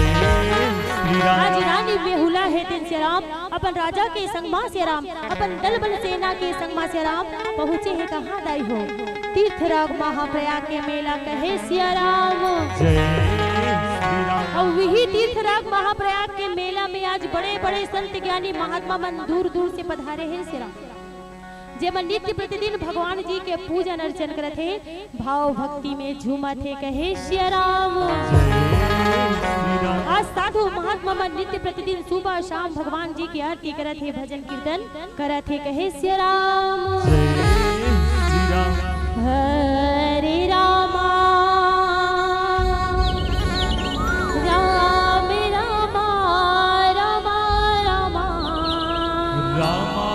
श्री राम। आज रानी मेहुला हे तेन सिया राम अपन राजा के संग मा सिया राम, अपन दल बल सेना के संग मा सिया राम पहुँचे हे कहाँ दाई हो? तीर्थराज महाप्रयाग के मेला, कहे सिया राम। जय श्री राम। अउ वही तीर्थराज महाप्रयाग के मेला में आज बड़े बड़े संत ज्ञानी महात्मा मन दूर दूर से पधारे हे सिया राम, जेमन नित्य प्रतिदिन भगवान जी के पूजन अर्चन करत हे, भाव भक्ति में झूमत हे, कहे सिया राम। जय श्री राम। आज साधु महात्मा मन नित्य प्रतिदिन सुबह शाम भगवान जी के आरती करत हे, भजन कीर्तन करत हे, कहे सिया राम। जय श्री राम। हरे रामा, राम रामा, रामा रामा। रामा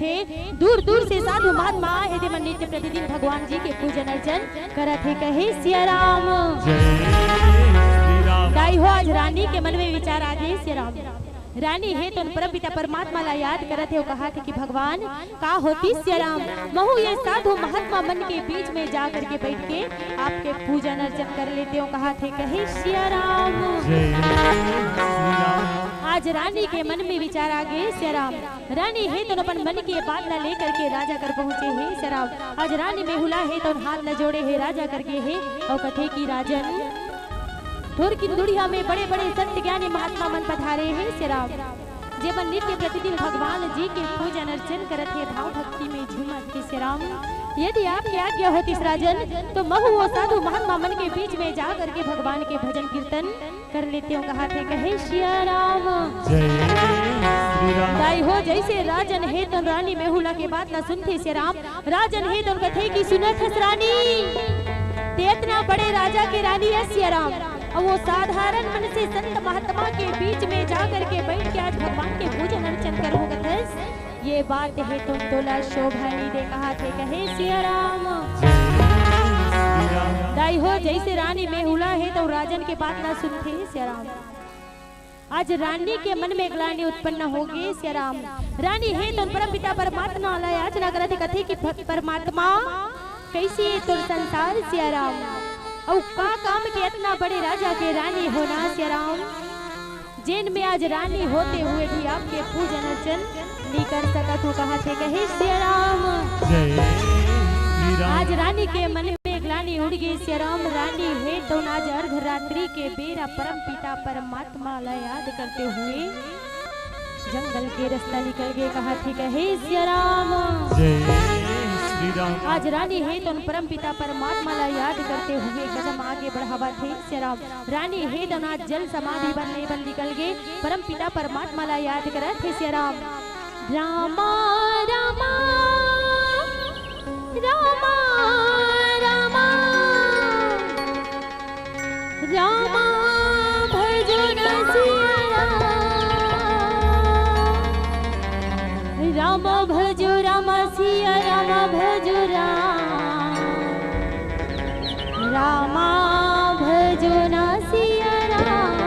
हे, दूर दूर से साधु महात्मा आए हे, तेमन नित्य प्रतिदिन भगवान जी के पूजन अर्चन करत हे, कहे सिया राम। जय श्री राम। दाई हो, आज रानी के मन में विचार आ गे सिया राम। रानी हे तो परम पिता परमात्मा ला याद करत हे, अउ कहा थे कि भगवान, का होतिस सिया राम, महू ये साधु महात्मा मन के बीच में जा करके बैठ के आपके पूजन अर्चन कर लेते हो, कहा थे, कहे सिया राम। जय श्री राम। आज रानी के मन में विचार आ गे सिया राम। रानी हे तो अपन मन के बात ला लेकर के राजा कर पहुंचे हे सिया राम। आज रानी मेहुला हे तो हाथ ला जोड़े हे राजा करके हे, अउ कथे कि राजन, थोरकिन दुरिहा में बड़े-बड़े संत ज्ञानी महात्मा मन पधारे हे सिया राम, जेमन नित्य प्रतिदिन भगवान जी के पूजन अर्चन करत हे, भाव भक्ति में झूमत हे सिया राम। यदि आपके आज्ञा होतिस राजन, तो महू वो साधु महात्मा मन के बीच में जा करके भगवान के भजन कीर्तन कर लेते हो, कहा थे, कहे सिया राम। जय श्री राम। दाई हो, जैसे राजन हे तो रानी मेहुला के बात ला सुनथे सिया राम। राजन हे तो कथे कि सुनत हस रानी, ते इतना बड़े राजा के रानी हे सिया राम, अउ वो साधारण मन से संत महात्मा के बीच में जा करके बैठ के आज भगवान के पूजन अर्चन करहूं कथस, ये बात हे तो तोला शोभा नइ दे, कहा थे, कहे सिया राम। जय श्री राम। दाई हो, जैसे रानी मेहुला हे तो राजन के बात ला सुनथे सिया राम। आज रानी के मन में ग्लानि उत्पन्न होगे सिया राम। रानी हे तो परम पिता परमात्मा ला याचना करत हे, कथे कि प-, परमात्मा, कैसे तोर संसार सिया राम, अउ का काम के इतना बड़े राजा के रानी होना सिया राम, जेन में आज रानी होते हुए भी आपके पूजन अर्चन नइ कर सकत हो, कहा थे, कहे सिया राम। जय श्री राम। आज रानी के मन में ग्लानि उठ गे सिया राम। रानी हे तो आज अर्धरात्रि के बेरा परम पिता परमात्मा ला याद करते हुए जंगल के रस्ता निकल गे, कहा थे, कहे सिया राम। जय श्री राम। आज रानी हे तो परम पिता परमात्मा ला याद करते हुए कदम आगे बढ़ावत हे सिया राम। रानी हे तो आज जल समाधि बर ले बर निकल गे, परम पिता परमात्मा ला याद करत हे सिया राम। रामा, रामा, रामा, रामा, रामा भजो न सिया राम। राम भजो राम सिया राम भजो राम। रामा भजो ना सिया राम।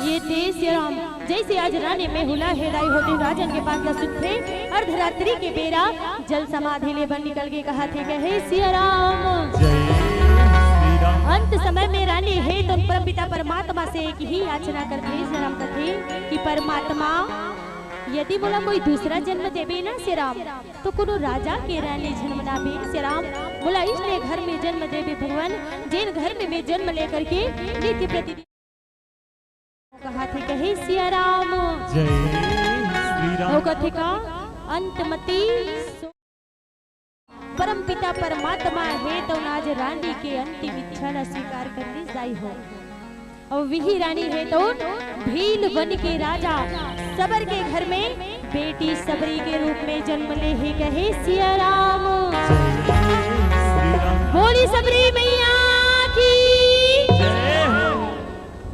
ये तेज सिया राम, जैसे आज रानी मेहुला हे दाई हो, तेन राजन के बात ला सुनथे, अर्धरात्रि के बेरा जल समाधि ले बर निकल गे, कहा थे, कहे सिया राम। जय श्री राम। अंत समय में रानी हे तो परम पिता परमात्मा से एक ही याचना करथे, सिया राम कथे कि परमात्मा, यदि मोला कोई दूसरा जन्म देबे ना सिया राम, तो कोनो राजा के रानी झन बनाबे सिया राम। मोला इसने घर में जन्म देबे भगवान, जेन घर में मैं जन्म लेकर के नित्य प्रतिदिन कहा थे, कहे सिया राम। जय श्री राम। वो कथे का अंत मती सो-, परम पिता परमात्मा हे तो आज रानी के अंतिम इच्छा ला स्वीकार कर ले दाई हो। अउ विही रानी हे तो भील वन के राजा सबर के घर में बेटी सबरी के रूप में जन्म ले हे, कहे सिया राम। जय श्री राम। बोली सबरी मैया की। जय हो।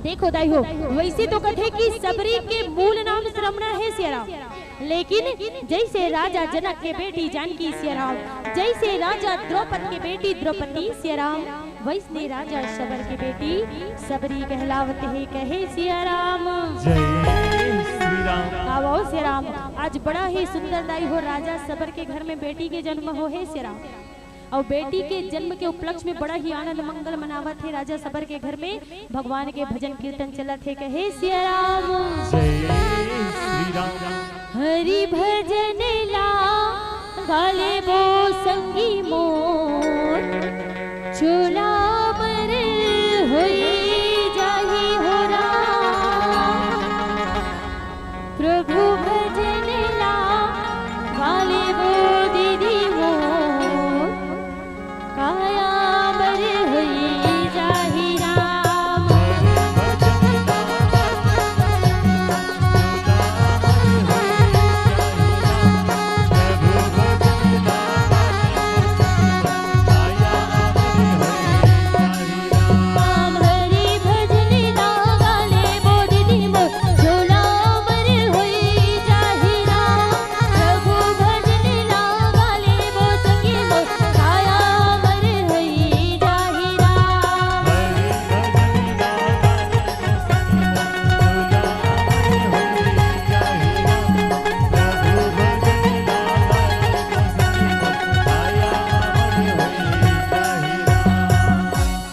देखो दाई हो, वैसे तो कथे कि सबरी के मूल नाम श्रमणा हे सिया राम, लेकिन जैसे राजा जनक के बेटी जानकी सिया राम, जैसे राजा द्रौपद के बेटी द्रौपदी सिया राम, वैसने राजा सबर के बेटी सबरी कहलावत हे, कहे सिया राम। जय श्री राम। आवो सिया राम, आज बड़ा ही सुंदर दाई हो, राजा सबर के घर में बेटी के जन्म हो हे सिया राम। अउ बेटी के जन्म के उपलक्ष्य में बड़ा ही आनंद मंगल मनावत हे राजा सबर के घर में। भगवान के भजन कीर्तन चलत हे, कहे सिया राम। जय श्री राम। हरि भजन ला गाले वो संगी मोर, चोला बर होई जाही हो राम। प्रभु भजन ला गाले वो दीदी मोर, काया बर होई जाही राम। राम हरि भजन ला गाले वो दीदी मोर, झोला बर होई जाही राम। प्रभु भजन ला गाले वो संगी मोर, काया बर होई जाही राम।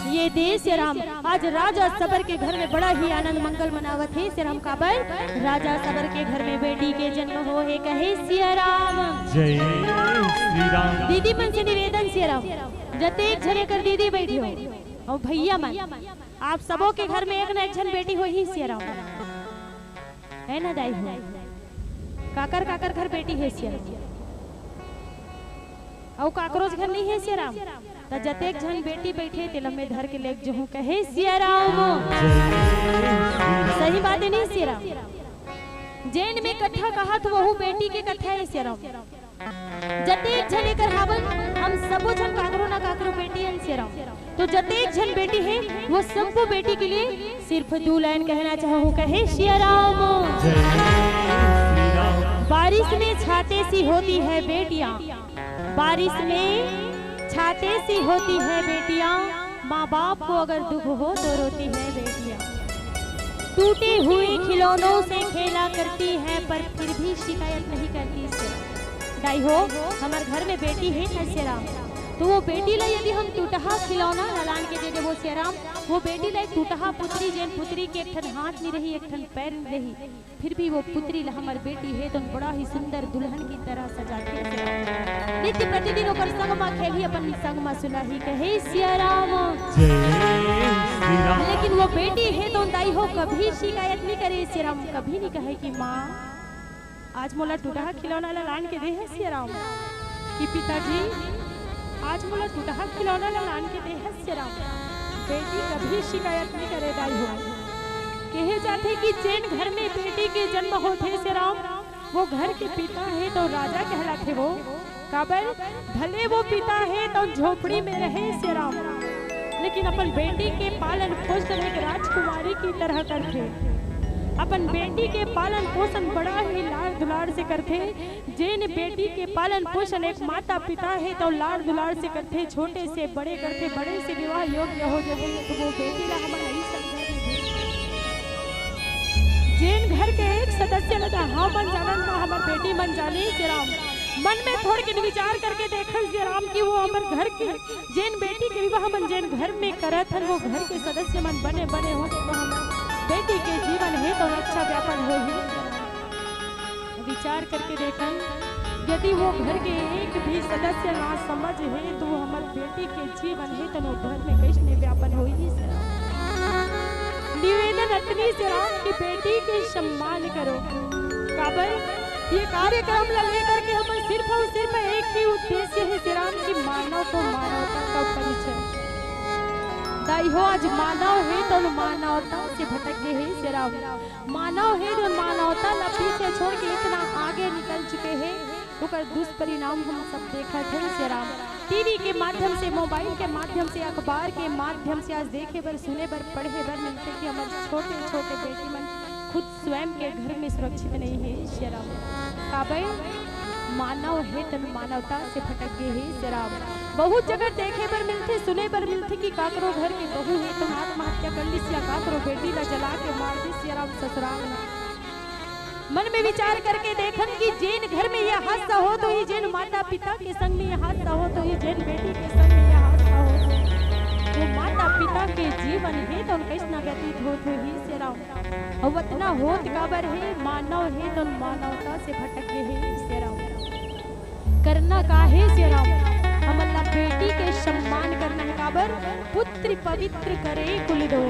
ये दे सिया राम, आज राजा सबर के घर में बड़ा ही आनंद मंगल मनावत हे सिया राम। काबर? राजा सबर के घर में बेटी के जन्म हो हे, कहे सिया राम। जय श्री राम। दीदी मन से निवेदन सिया राम, जतेक झने कर दीदी बैठी हो अउ भैया मन, आप सबो के घर में एक न एक झन बेटी होही सिया राम, है ना दाई हो? काकर काकर घर बेटी हे सिया राम? अउ काकरोच घर नहीं हे सिया राम? त जतेक झन बेटी बैठे तेला मैं धर के लेग जहूं, कहे सिया राम। सही बात हे नहीं सिया राम? जेन में कथा कहत वहू बेटी के कथा हे सिया राम। जतेक झन एकर हावन, हम सबो झन काकरो ना काकरो बेटी हन सिया राम। तो जतेक झन बेटी हे, वो सबो बेटी के लिए सिर्फ दू लाइन कहना चाहूं, कहे सिया राम। जय श्री राम। बारिश में छाते सी होती है बेटियां, बारिश में छाते सी होती है बेटियां, माँ बाप को अगर दुख हो तो रोती है बेटियां। टूटे हुए खिलौनों से खेला करती है, पर फिर भी शिकायत नहीं करती सिया राम। दाई हो, हमर घर में बेटी हे ना सिया राम, तो वो बेटी ला यदि हम टूटहा खिलौना ला लान के दे देबो सिया राम, वो बेटी ला एक टूटहा पुतरी, जेन पुतरी के एक ठन हाथ नहीं रही, एक ठन पैर नहीं रही, फिर भी वो पुतरी ला हमर बेटी हे तो बड़ा ही सुंदर दुल्हन की तरह सजाथे सिया राम। नित्य प्रतिदिन ओकर संग मा खेलही, अपन संग मा सुलाही, कहे सिया राम। जय श्री राम। लेकिन वो बेटी हे तो दाई हो कभी शिकायत नहीं करे सिया राम, कभी नहीं कहे कि माँ आज मोला टूटहा खिलौना ला लान के दे हे सिया राम, कि पिताजी आज मोला टूटहा खिलौना ला लान के दे हे सिया राम। बेटी कभी शिकायत नहीं करे दाई हो। कहे जाथे कि जेन घर में बेटी के जन्म होथे सिया राम, वो घर के पिता हे तो राजा कहलाथे वो। काबर? भले वो पिता हे तो झोपड़ी में रहे सिया राम, लेकिन अपन बेटी के पालन पोषण एक राजकुमारी की तरह करथे। अपन बेटी के पालन पोषण बड़ा ही लाड़ दुलार से करथे। जेन बेटी के पालन पोषण एक माता पिता हे तो लाड़ दुलार से करथे, छोटे से बड़े करथे, बड़े से विवाह योग्य हो जाथे, तो वो बेटी ला हमन नहीं समझा। जेन घर के एक सदस्य ला हमन जानन ना हमर बेटी मन जानी सिया राम, मन में थोड़ के विचार करके देखन सिया राम कि वो हमर घर के जेन बेटी के विवाह मन जेन घर में करत हन, वो घर के सदस्य मन बने बने हो तो हमर बेटी के जीवन हे तो अच्छा व्यापन होही। विचार करके देखन, यदि वो घर के एक भी सदस्य ना समझ हे तो हमर बेटी के जीवन हे तो वो घर में कैसने व्यापन होही सिया राम। निवेदन अतनी सिया राम कि बेटी के सम्मान करो। काबर? ये कार्यक्रम ला लेकर के हमर सिर्फ और सिर्फ एक ही उद्देश्य हे सिया राम कि मानव को मानवता का परिचय। दाई हो आज मानव हे तो मानवता से भटक गए हे सिया राम। मानव हे तो मानवता ला पीछे छोड़ के इतना आगे निकल चुके हे, ओकर दुष्परिणाम हम सब देखत हन सिया राम। टीवी के माध्यम से, मोबाइल के माध्यम से, अखबार के माध्यम से आज देखे बर, सुने बर, पढ़े बर मिलथे कि हमर छोटे छोटे बेटी मन खुद स्वयं के घर में सुरक्षित नहीं हे सिया राम। काबर? मानव हे तन मानवता से भटक गए हे सिया राम। बहुत जगह देखे बर मिलथे, सुने बर मिलथे कि काकरो घर के बहू हे तो आत्महत्या कर लिस या काकरो बेटी ला जला के मार दिस सिया राम ससुराल में। मन में विचार करके देखन कि जेन घर में ये हादसा होत होही, जेन माता पिता के संग में ये हादसा होत होही, जेन बेटी के संग में ये हादसा होत होही, वो माता पिता के जीवन हे तो कइसना व्यतीत होत होही सियाराम। अउ अतना होत काबर हे, मानव हे तो मानवता से भटक गे हे सियाराम। करना का हे सियाराम? हमन ला बेटी के सम्मान करना हे, काबर? पुत्र पवित्र करे कुल दो।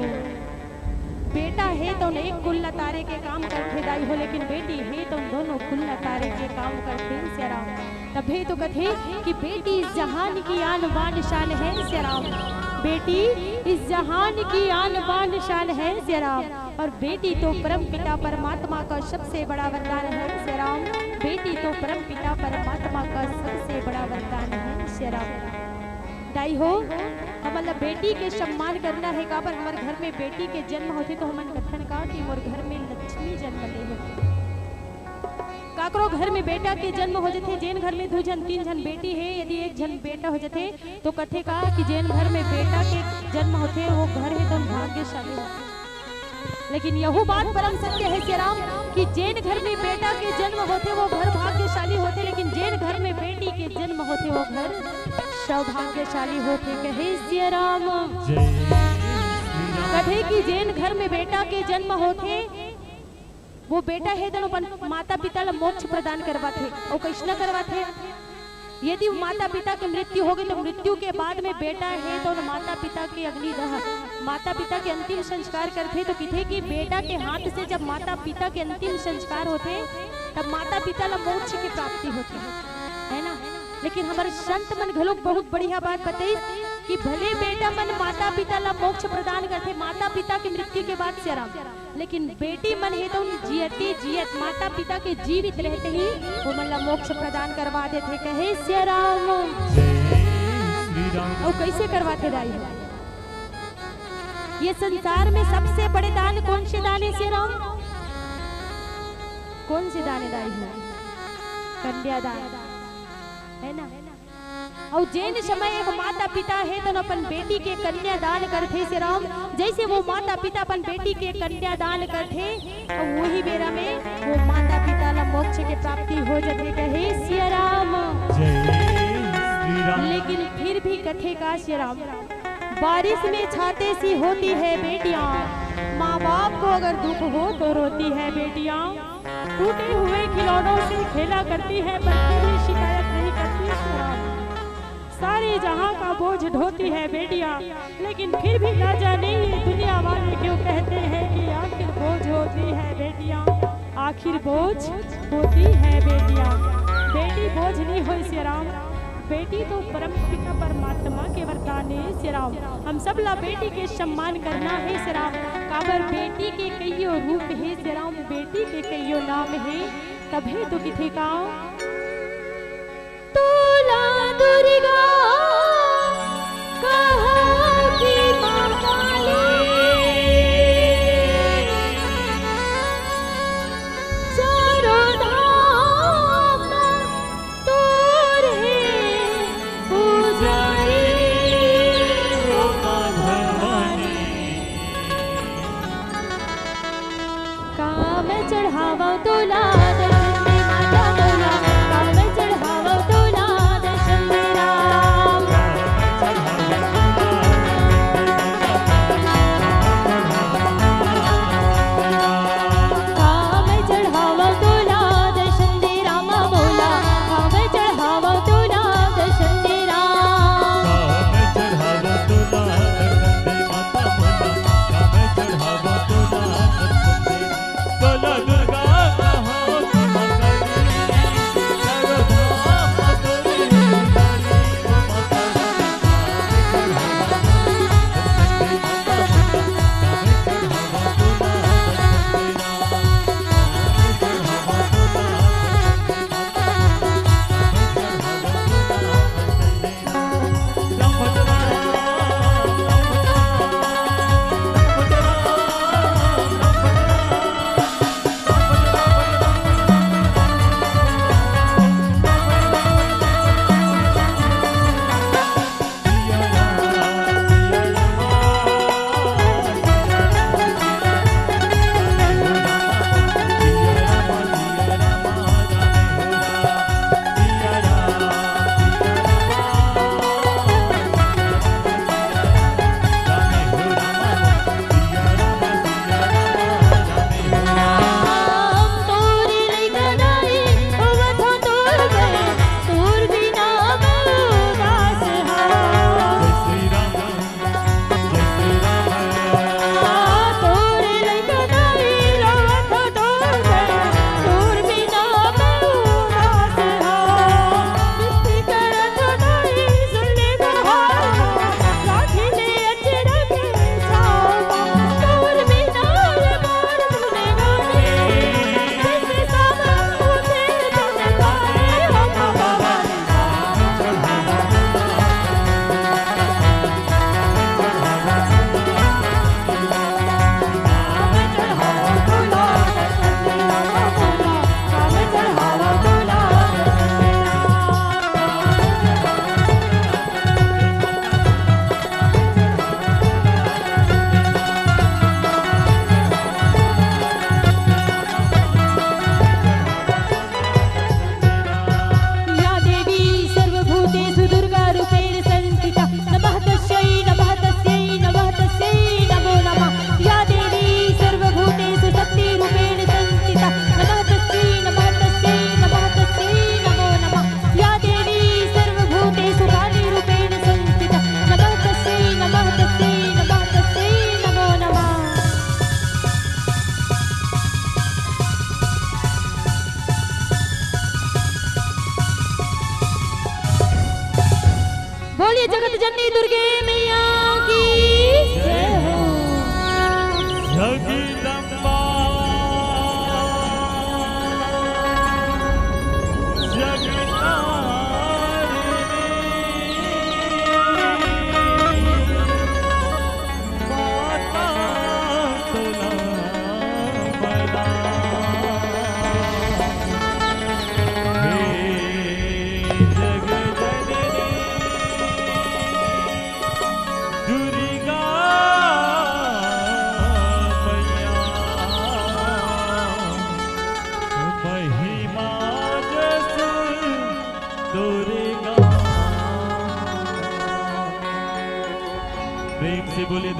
बेटा हे तो एक कुल ला तारे के काम करथे दाई हो, लेकिन बेटी हे तो दोनों कुल ला तारे के काम करथे सियाराम। तभे तो कथे कि बेटी इस जहान की आन बान शान है सियाराम। बेटी इस जहान की आन बान शान है सियाराम। और बेटी तो परम पिता परमात्मा का सबसे बड़ा वरदान है सियाराम। बेटी तो परम पिता परमात्मा का सबसे बड़ा वरदान है सियाराम। दाई हो, हमन ला बेटी के सम्मान करना हे, काबर हमर घर में बेटी के जन्म होथे तो हमन कथन का कि मोर घर में लक्ष्मी जन्म ले हे। काकरो घर में बेटा के जन्म हो जथे, जेन घर में दू झन तीन झन बेटी हे, यदि एक झन बेटा हो जथे तो कथे का कि जेन घर में बेटा के जन्म होथे वो घर हे तो भाग्यशाली होथे। लेकिन यहू बात परम सत्य हे सियाराम कि जेन घर में बेटा के जन्म होथे वो घर भाग्यशाली होथे, लेकिन जेन घर में बेटी के जन्म होथे वो घर सौभाग्यशाली होथे। कहे सियाराम। कथे कि जेन घर में बेटा के जन्म होथे वो बेटा हे तो अपन माता पिता ला मोक्ष प्रदान करवाथे। अउ कइसना करवाथे? यदि माता पिता के मृत्यु होगे तो मृत्यु के बाद में बेटा हे तो माता पिता के अग्निदह, माता पिता के अंतिम संस्कार करथे तो किथे कि बेटा के हाथ से जब माता पिता के अंतिम संस्कार होथे तब माता पिता ला मोक्ष के प्राप्ति होथे, है ना? लेकिन हमर संत मन घलोक बहुत बढ़िया बात बताइस कि भले बेटा मन माता पिता ला मोक्ष प्रदान करथे माता पिता के मृत्यु के बाद सियाराम, लेकिन बेटी मन हे तो जियते जियत माता पिता के जीवित रहते ही वो मन ला मोक्ष प्रदान करवा देथे। कहे सियाराम। अउ कइसे करवाथे दाई हो? ये संसार में सबसे बड़े दान कौन से दान हे सियाराम? कौन से दान हे दाई हो? कन्यादान, है ना? अउ जेन समय एक माता पिता हे तो अपन बेटी के कन्यादान करथे सियाराम। जैसे वो माता पिता अपन बेटी के कन्यादान करथे, अउ वही बेरा में वो माता पिता ला मोक्ष के प्राप्ति हो जथे। कहे सियाराम। लेकिन फिर भी कथे का सियाराम, बारिश में छाते सी होती है बेटियां, माँ बाप को अगर दुख हो तो रोती है बेटियां। टूटे हुए खिलौनों से खेला करती है पर कभी शिकायत नहीं करती सियाराम। सारे जहां का बोझ ढोती है बेटियां, लेकिन फिर भी ना जाने ये दुनिया वाले क्यों कहते हैं कि आखिर बोझ होती है बेटियां, आखिर बोझ होती है बेटियां। बेटी बोझ नहीं होय सियाराम, बेटी तो परम पिता परमात्मा के वरदान हे सियाराम। हम सब ला बेटी के सम्मान करना हे सियाराम, काबर बेटी के कइयो रूप हे सियाराम, बेटी के कइयो नाम हे। तभे तो किथे का तोला दुर्गा कहा कि माँ काली, चारों धाम तोर हे पुजारी, ओ माँ भवानी। का मैं चढ़ावं तोला दर्शन दे माता मोला, का मैं चढ़ावं तोला दर्शन दे राम। का मैं चढ़ावं तोला दर्शन दे राम मोला, का मैं चढ़ावं तोला दर्शन दे राम। बोला दुर्गा कहाँ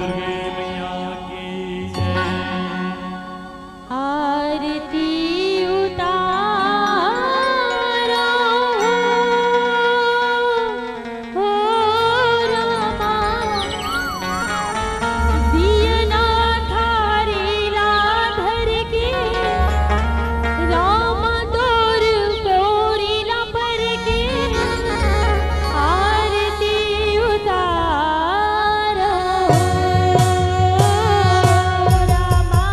मैया की जय। आरती उतारो हो रामा, दियना थारी ला धर के, रामा तोर गौरी ला पर के, आरती उतारो रामा।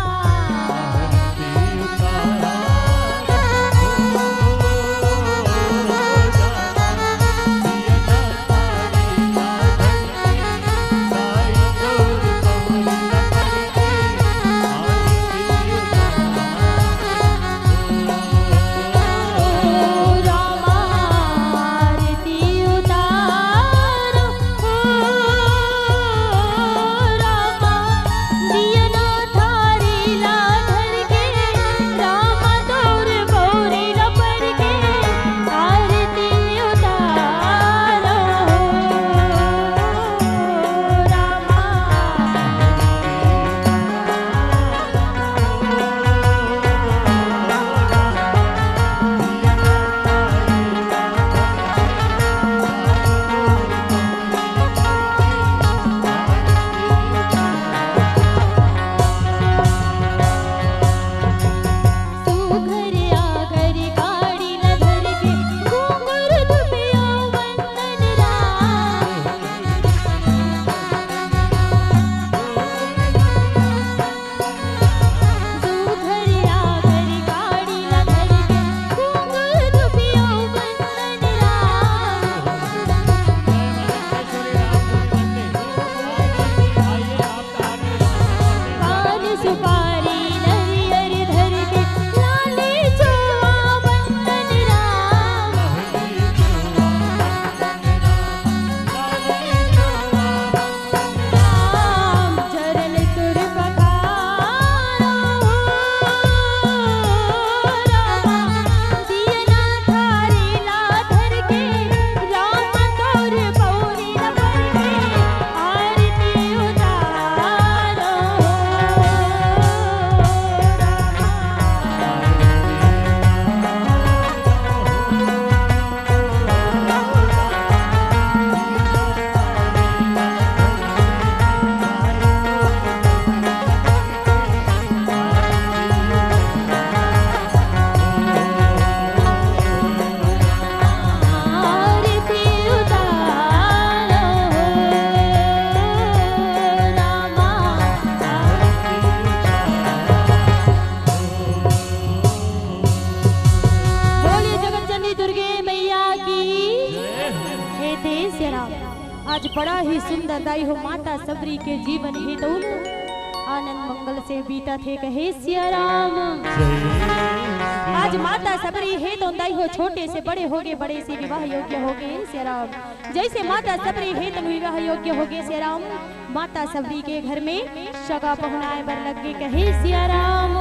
बोलिए जगत जननी दुर्गे मैया की। हे तेज राम। आज बड़ा ही सुंदर दाई हो माता सबरी के जीवन हेतु आनंद मंगल से बीतत हे, कहे सिया राम। आज माता सबरी हेतु दाई हो छोटे से बड़े होगे, बड़े से विवाह योग्य होगे सिया राम। जैसे माता सबरी हेतु विवाह योग्य होगे सिया राम, माता सबरी के घर में सगा पहुना आए बर लग गे, कहे सिया राम।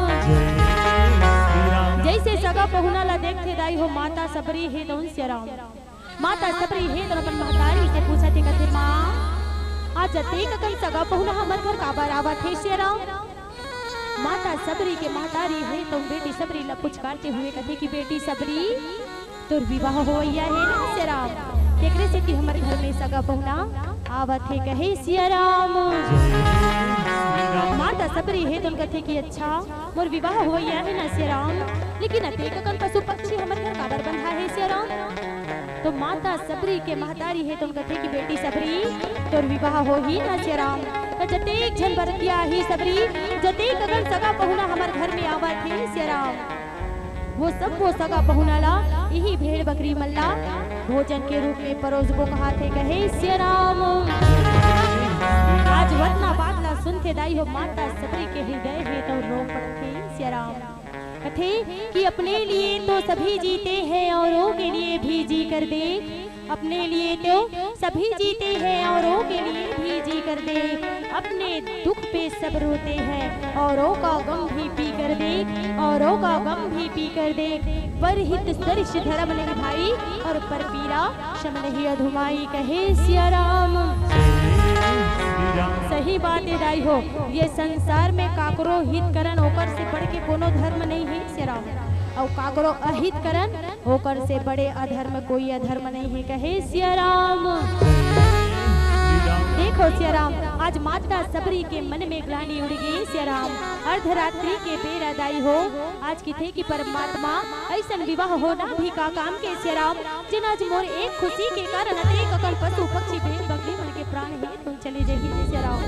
जैसे सगा पहुना ला देखथे दाई हो माता सबरी हेतु सिया राम। माता सबरी हेतु अपन महतारी से पूछत हे, कथे, "माँ, आज अतेक अकन सगा पहुना हमर घर काबर आवत हे सिया राम?" माता सबरी के महतारी हेतु बेटी सबरी ला पुचकारते हुए कथे कि, "बेटी सबरी, तोर विवाह होवइया हे ना सिया राम, तेकरे सेती हमर घर में सगा पहुना आवत हे," कहे सिया राम। माता सबरी हेतु कथे कि, "अच्छा, मोर विवाह होवइया हे ना सिया राम, लेकिन अतेक अकन पशु पक्षी हमर घर काबर बंधा हे सिया राम?" तो माता सबरी के महतारी हेतु कथे कि, "बेटी सबरी, तोर विवाह होही ना सिया राम, त जतेक झन बरतिया आही सबरी, जतेक अकन सगा पहुना हमर घर में आवत हे सिया राम, वो सब वो सगा पहुना ला इही भेड़ बकरी मन ला भोजन के रूप में परोसबो," कहाथे, कहे सिया राम। आज वतना बात ला सुनथे दाई हो माता सबरी के हृदय हेतु रो पड़थे सिया राम। कथे कि अपने लिए तो सभी जीते हैं, औरों के लिए भी जी कर देख। अपने लिए तो सभी जीते हैं, औरों के लिए भी जी कर देख। अपने दुख पे सब रोते हैं, औरों का गम भी पी कर देख। औरों का गम भी पी कर देख। पर हित सरिष धर्म नहीं भाई, और पर पीरा शम नहीं अधुमाई, कहे सिया राम। सही बात हे दाई हो, ये संसार में काकरो हित करन ओकर से बढ़ के कोनो धर्म नहीं हे सियाराम, अउ काकरो अहित करन ओकर से बड़े अधर्म कोई अधर्म नहीं हे कहे सियाराम। देखो सियाराम, आज माता सबरी के मन में ग्लानि उड़ गे सियाराम। अर्धरात्रि के बेरा दाई हो, आज किथे कि परमात्मा अइसन विवाह होना भी का काम के सियाराम, जेन आज मोर एक खुशी के कारण अतेक अकन पशु पक्षी भेड़ बकरी मन के प्राण हे तुम चले जही सियाराम।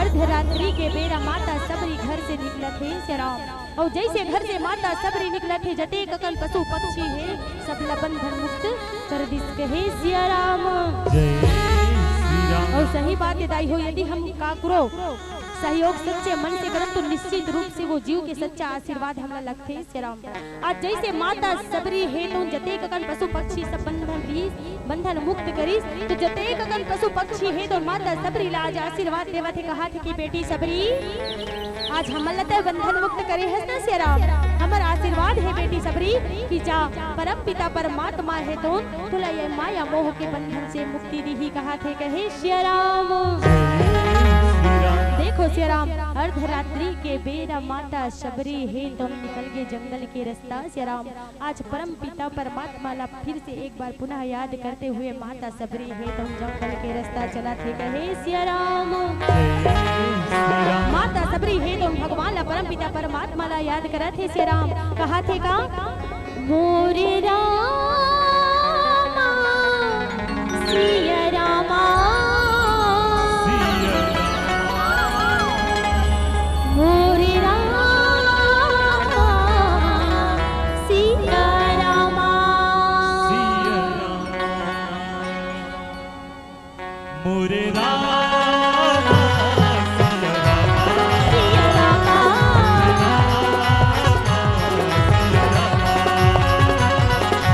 अर्धरात्रि के बेरा माता सबरी घर से निकलत हे सियाराम, अउ जइसे घर से माता सबरी निकलत हे, जतेक अकन पशु पक्षी हे, सबला बंधन मुक्त कर दिस कहे सियाराम। जय श्री राम। अउ सही बात हे दाई हो, यदि हम काकरो सहयोग सच्चे मन से करन तो निश्चित रूप से वो जीव के सच्चा आशीर्वाद हमला लगथे सियाराम। आज जइसे माता सबरी हे तो जतेक अकन पशु पक्षी सब बंधन रिहिस, बंधन मुक्त करिस, तो जतेक अकन पशु पक्षी हे तो माता सबरी ला आज आशीर्वाद देवत हे, कहाथे कि बेटी सबरी, आज हमन ला तैं बंधन मुक्त करे हस ना सियाराम, हमर आशीर्वाद हे बेटी सबरी कि जा परम पिता परमात्मा हे तो तुला ये माया मोह के बंधन से मुक्ति दिही, कहाथे कहे सियाराम। देखो सियाराम, अर्धरात्रि के बेरा माता सबरी हे तो निकल गे जंगल के रास्ता सियाराम। आज परम पिता परमात्मा ला फिर से एक बार पुनः याद करते हुए माता सबरी हे तो जंगल के रास्ता चलत हे कहे सियाराम। माता सबरी हे तो भगवान ला परम पिता परमात्मा ला याद करत हे सियाराम। कहाथे का? मोरे रामा सिया रामा, मोरे रामा सिया रामा। मोरे रामा सिया रामा,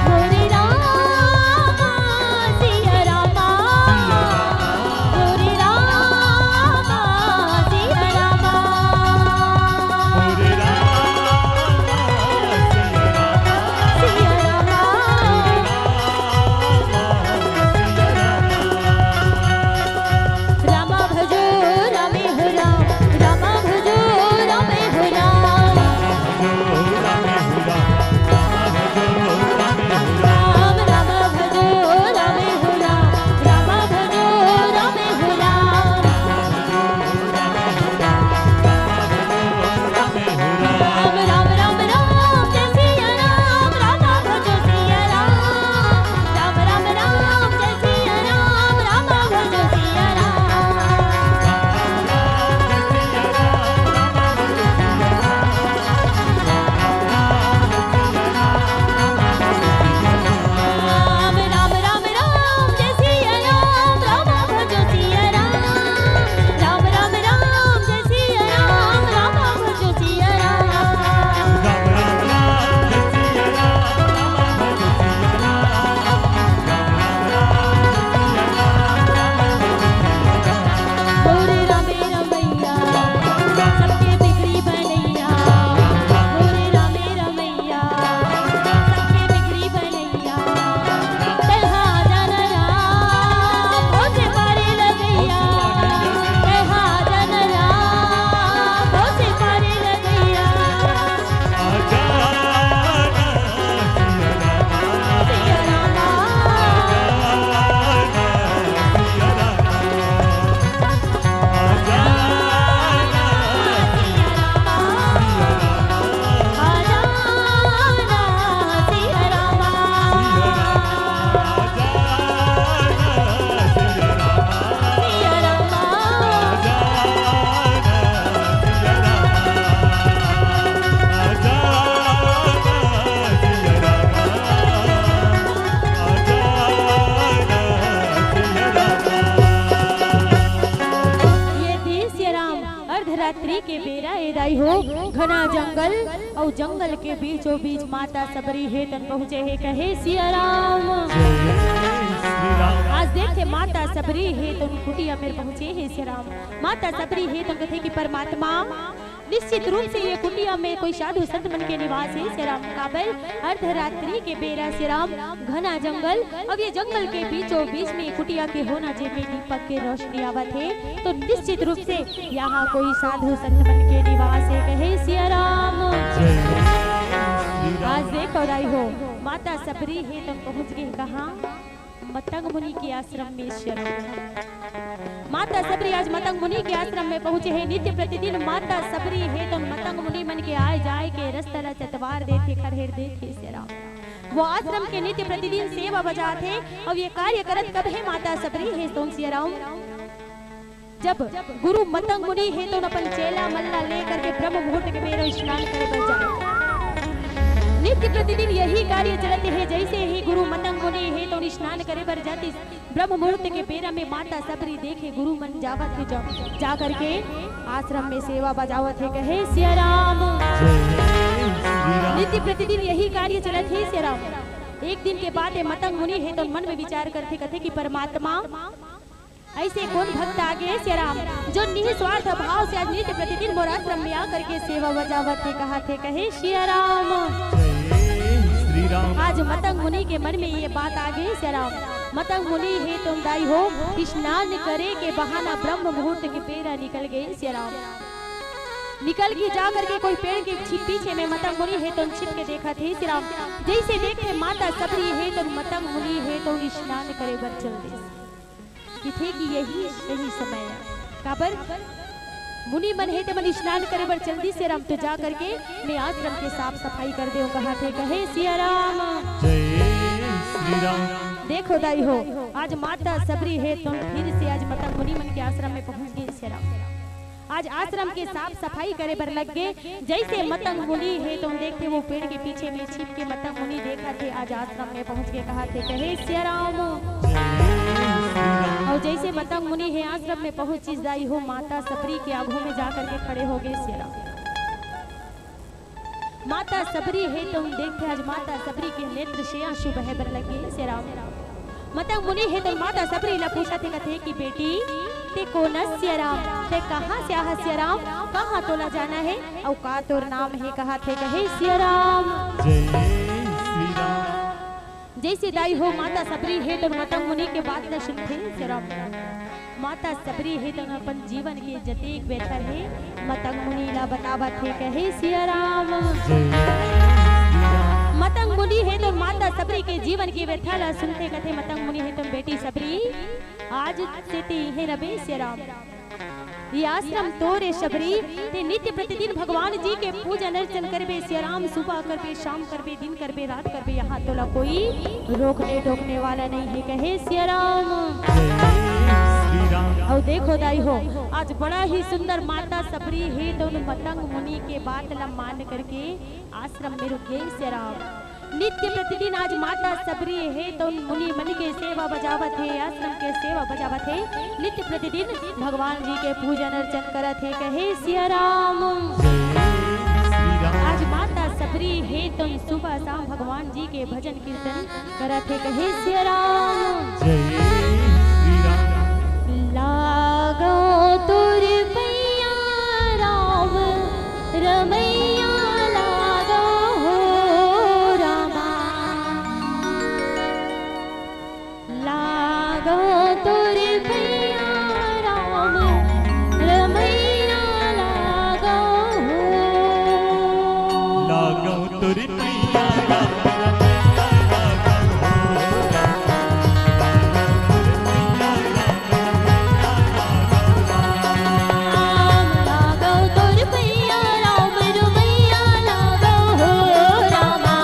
मोरे रामा सिया रामा, मोरे रामा सिया रामा। ये दे सिया राम, अर्धरात्रि के बेरा ए दाई हो, घना जंगल अउ जंगल के बीचों बीच माता सबरी हे तन पहुँचे हे कहे सिया राम। आज देखे माता सबरी हे तन कुटिया मेर पहुँचे हे सिया राम। माता सबरी हे तन कथे कि परमात्मा निश्चित रूप से ये कुटिया में कोई साधु संत मन के निवास हे सियाराम। काबर अर्धरात्रि के बेरा सियाराम, घना जंगल, अब ये जंगल के बीचों बीच में कुटिया के होना, जेमे दीपक के रोशनी आवत हे, तो निश्चित रूप से यहाँ कोई साधु संत मन के निवास हे, कहे सियाराम। आज देखो दाई हो, माता सबरी हे तो पहुँच गे कहाँ? मतंग मुनि के आश्रम में सियाराम। माता सबरी आज मतंग मुनि के आश्रम में पहुँचे हे। नित्य प्रतिदिन माता सबरी हे तो मतंग मुनि मन के आए जाए के रस्ता ला चतवार देथे, खरहेर देथे सियाराम। वो आश्रम के नित्य प्रतिदिन सेवा बजात हे। अब ये कार्य करत कब हे माता सबरी हे तो सियाराम? जब गुरु मतंग मुनि हे तो अपन चेला मन ला लेकर के ब्रह्म मुहूर्त के बेरा स्नान करे बर जाए। नित्य प्रतिदिन यही कार्य चलत हे। जैसे ही गुरु मतंग मुनि हे तो स्नान करे बर जातिस, ब्रह्म मुहूर्त के बेरा में माता सबरी देखे गुरु मन जावत हे, जा, जा करके आश्रम में सेवा बजावत हे, कहे सियाराम। नित्य प्रतिदिन यही कार्य चलत हे सियाराम। एक दिन के बाद ये मतंग मुनि हे तो मन में विचार करथे, कथे कि परमात्मा, ऐसे कोन भक्त आगे सियाराम, जो निस्वार्थ भाव से आज नित्य प्रतिदिन मोर आश्रम में आकर के सेवा बजावत हे, कहाथे, कहे सियाराम। आज मतंग मुनि के मन में ये बात आगे सियाराम। मतंग मुनि हे तो दाई हो, स्नान करे के बहाना ब्रह्म मुहूर्त के बेरा निकल गे सियाराम। निकल के जा करके कोई पेड़ के छिप, पीछे में मतंग मुनि हे तो छिप के देखथे सियाराम। जैसे देखे माता सबरी हे तो मतंग मुनि हे तो स्नान करे बर चल दे। कथे कि यही सही समय हे। काबर? मुनि मन हे ते मन स्नान करे बर चल दिस सियाराम, तो जा करके मैं आश्रम के साफ सफाई कर देंव, कहाथे, कहे सियाराम। देखो दाई हो, आज माता सबरी हे तो फिर से आज मतंग मुनि मन के आश्रम में पहुँच गे सियाराम। आज आश्रम के साफ सफाई करे बर लग गे। जैसे मतंग मुनि हे तो देखथे वो पेड़ के पीछे में छिप के मतंग मुनि देखथे, आज आश्रम में पहुँच के कहाथे, कहे सियाराम। अउ जैसे मतंग मुनि हे आश्रम में पहुँचिस दाई हो, माता सबरी के आगू में जा करके खड़े हो गे सियाराम। माता सबरी हे तो देखथे आज माता सबरी के नेत्र से आंसू बहे बर लग गे सियाराम। मतंग मुनि हे तो माता सबरी ला पूछथे, कथे कि बेटी, ते कोन हस सियाराम? ते कहाँ से आहा सियाराम? कहाँ तोला जाना हे? अउ का तोर नाम हे? कहाथे, कहे सियाराम। जैसे दाई हो माता सबरी हे तो मतंग मुनि के बात ला सुनथे सियाराम। माता सबरी हे तो अपन जीवन के जतेक व्यथा हे, मतंग मुनि ला बतावत हे, कहे सियाराम। मतंग मुनि हे तो माता सबरी के जीवन के व्यथा ला सुनथे, कथे, मतंग मुनि हे तो बेटी सबरी, आज से ते इहें रबे सियाराम। ये आश्रम तोरे सबरी, ते नित्य प्रतिदिन भगवान जी के पूजन अर्चन करबे सियाराम, सुबह करबे, शाम करबे, दिन करबे, रात करबे, यहाँ तोला कोई रोकने टोकने वाला नहीं हे, कहे सियाराम। अउ देखो दाई हो, आज बड़ा ही सुंदर माता सबरी हे तो उन मतंग मुनि के बात ला मान करके आश्रम में रुक गे सियाराम। नित्य प्रतिदिन आज माता सबरी हे तो मुनि मन के सेवा बजावत हे, आश्रम के सेवा बजावत हे। नित्य प्रतिदिन भगवान जी के पूजन अर्चन करत हे, कहे सियाराम। आज माता सबरी हे तो सुबह शाम भगवान जी के भजन कीर्तन करत हे, कहे सियाराम। लागो तोर पैया राम, रमैया लागो हो रामा। लागो तोर पैया राम, रमैया लागो हो। लागो तोर पैया राम, रमैया लागो हो रामा।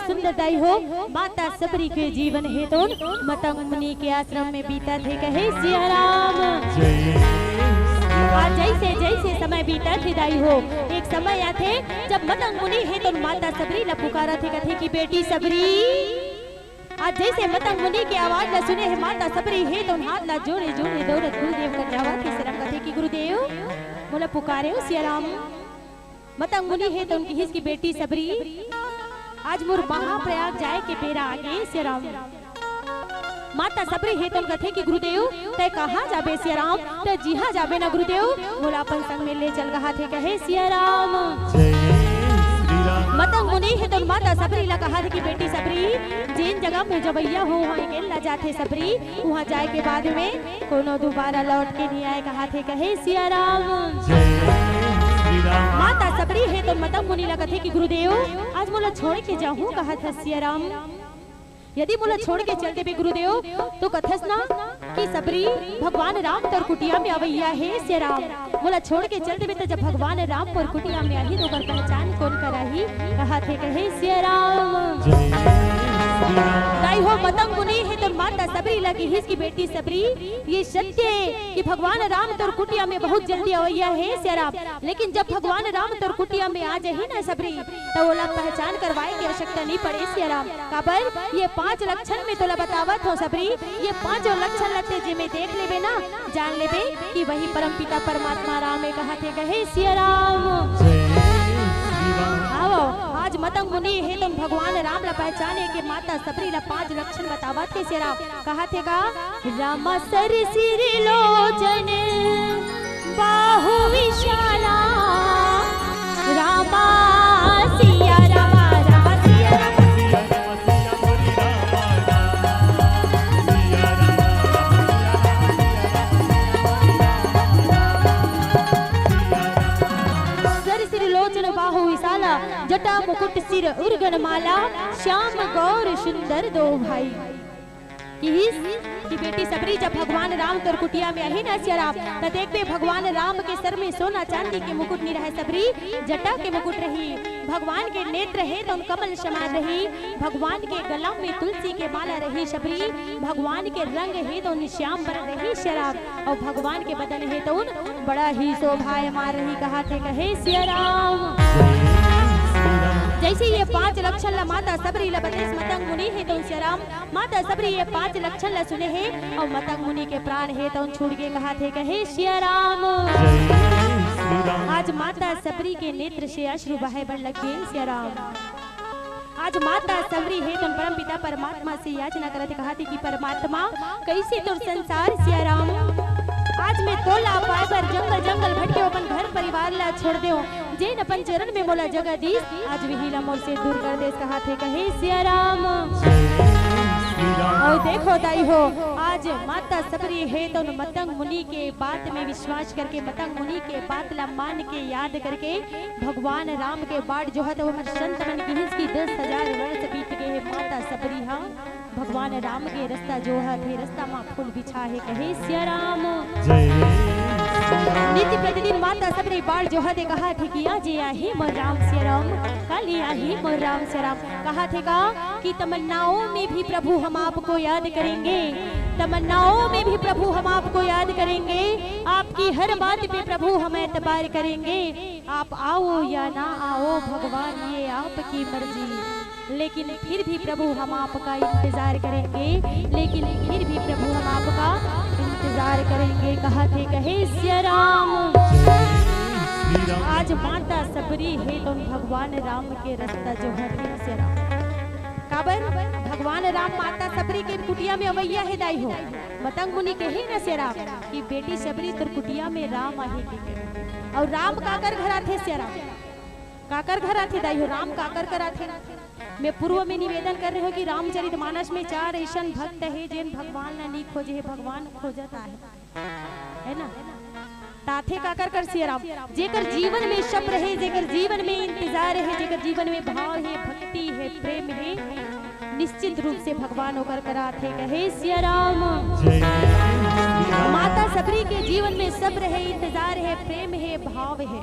सुंदर दाई हो, माता सबरी के जीवन हे तोन मतंग मुनि के आश्रम में बीतत हे, कहे सिया राम। आज जैसे जैसे समय बीतत हे दाई हो, एक समय आथे जब मतंग मुनि हे तोन माता सबरी ला पुकारत हे, कथे कि बेटी सबरी। आज जैसे मतंग मुनि के आवाज ला सुने हे माता सबरी हे तोन हाथ ला जोड़े जोड़े दौड़त गुरुदेव कर जावत हे सिया राम, कथे कि गुरुदेव मोला पुकारे हो सिया राम। मतंग मुनि हे तोन किहिस कि बेटी सबरी, आज मोर महाप्रयाग जाए के बेरा आगे सिया राम। माता सबरी हे तोन कथे कि गुरुदेव तैं कहाँ जाबे सिया राम? तैं जिहाँ जाबे ना गुरुदेव, मोला अपन संग में ले चल, कहाथे कहे सिया राम। मतंग मुनि हे तोन माता सबरी ला कहाथे कि बेटी सबरी, जेन जगह में जवैया हो वहाँ अकेला जाथे सबरी, वहाँ जाए के बाद में कोनो दुबारा लौट के नहीं आए, कहाथे कहे सिया राम। माता सबरी हे तोन मतंग मुनि ला कथे कि गुरुदेव आज मोला छोड़ के जाहूँ, कहाथे सिया राम। यदि मोला छोड़ के चल देबे गुरुदेव, तो कथस ना कि सबरी भगवान राम तोर कुटिया में अवैया हे सिया राम। मोला छोड़ के चल देबे त जब भगवान राम तोर कुटिया में आही, तो ओकर पहचान कोन कराही, कहाथे कहे सिया राम। दाई हो, मतंग मुनि हे तोन माता सबरी ला किहिस कि बेटी सबरी, ये सत्य हे कि भगवान राम तोर कुटिया में बहुत जल्दी अवैया हे सिया राम, लेकिन जब भगवान राम तोर कुटिया में आ जाही ना सबरी, त ओला पहचान करवाए के आवश्यकता नहीं पड़े सिया राम। काबर ये पांच लक्षण में तोला बतावत हो सबरी, ये पांचों लक्षण ला तैं जेमे देख लेबे ना, जान लेबे कि वही परम पिता परमात्मा राम हे, कहाथे कहे सिया राम। आवो, आज मतंग मुनि हे तोन भगवान राम ला पहचाने के माता सबरी ला पांच लक्षण बतावत हे सिया राम। कहाथे का, रामा सर सिर लोचन बाहु विशाला, रामा सिया रामा, रामा सिया रामा। सर सिर लोचन बाहु विशाला, जटा मुकुट सिर उरगन माला, श्याम गौर सुंदर दो भाई। किहिस कि बेटी सबरी, जब भगवान राम तोर कुटिया में आही ना सिया राम, त देखबे भगवान राम के सर में सोना चांदी के मुकुट नी रहय सबरी, जटा के मुकुट रही। भगवान के नेत्र हे तोन कमल समान रही, भगवान के गला में तुलसी के माला रही सबरी, भगवान के रंग हे तोन श्याम बरन रही सिया राम, अउ भगवान के बदन हे तोन बड़ा ही शोभायमान रही, कहाथे कहे सिया राम। जैसे ये पांच लक्षण ला माता सबरी ला बतेस मतंग मुनि हे तोन सिया राम, माता सबरी ये पांच लक्षण ला सुने हे अउ मतंग मुनि के प्राण हे तोन छूट गे, कहाथे कहे सिया राम। आज माता सबरी के नेत्र से अश्रु बहे बर लग गे सिया राम। आज माता सबरी हे तोन परम पिता परमात्मा से याचना करत हे, कहाथे कि परमात्मा, कैसे तोर संसार सिया राम, आज मैं तोला पाए बर जंगल जंगल भटके अपन घर परिवार ला छोड़ देव, जेन अपन चरण में मोला जगह दीस, आज वही ला मोर से दूर कर देस, कहाथे कहे सिया राम। अउ देखो दाई हो, आज माता सबरी हे तोन मतंग मुनि के बात में विश्वास करके, मतंग मुनि के बात ला मान के, याद करके भगवान राम के बाट जोहत हे। हमर संत मन किहिस कि दस हजार वर्ष बीत गे हे, माता सबरी हा भगवान राम के रस्ता जोहत हे, रस्ता मा फूल बिछा हे, कहे सिया राम। नित्य प्रतिदिन माता सबरी बाट जोहत हे, कहाथे कि आजे आही मोर राम सिया राम, काली आही मोर राम सिया राम। कहाथे का कि तमन्नाओं में भी प्रभु हम आपको याद करेंगे, तमन्नाओं में भी प्रभु हम आपको याद करेंगे, आपकी हर बात पे प्रभु हम एतबार करेंगे। आप आओ या ना आओ भगवान, ये आपकी मर्जी, लेकिन फिर भी प्रभु हम आपका इंतजार करेंगे, लेकिन फिर भी प्रभु हम आपका इंतजार करेंगे, कहाथे कहे सिया राम। आज माता सबरी हे तोन भगवान राम के रस्ता जोहत हे सिया राम। काबर भगवान राम माता सबरी के कुटिया में अवैया हे दाई हो। मतंग मुनि कहे न सिया राम कि बेटी सबरी तोर कुटिया में राम आहे के। अउ राम काकर घर आथे सिया राम? काकर घर आथे दाई हो? राम काकर घर आथे? मैं पूर्व में निवेदन कर रहे हो कि रामचरित मानस में चार ऐसन भक्त हे जेन भगवान ला नी खोजे हे, भगवान खोजत आहे, है ना? त आथे काकर घर सिया राम? जेकर जीवन में सब्र हे, जेकर जीवन में इंतजार हे, जेकर जीवन में भाव हे, भक्ति हे, प्रेम हे, निश्चित रूप से भगवान ओकर घर आथे, कहे सिया राम। माता सबरी के जीवन में सब्र हे, इंतजार हे, प्रेम हे, भाव हे।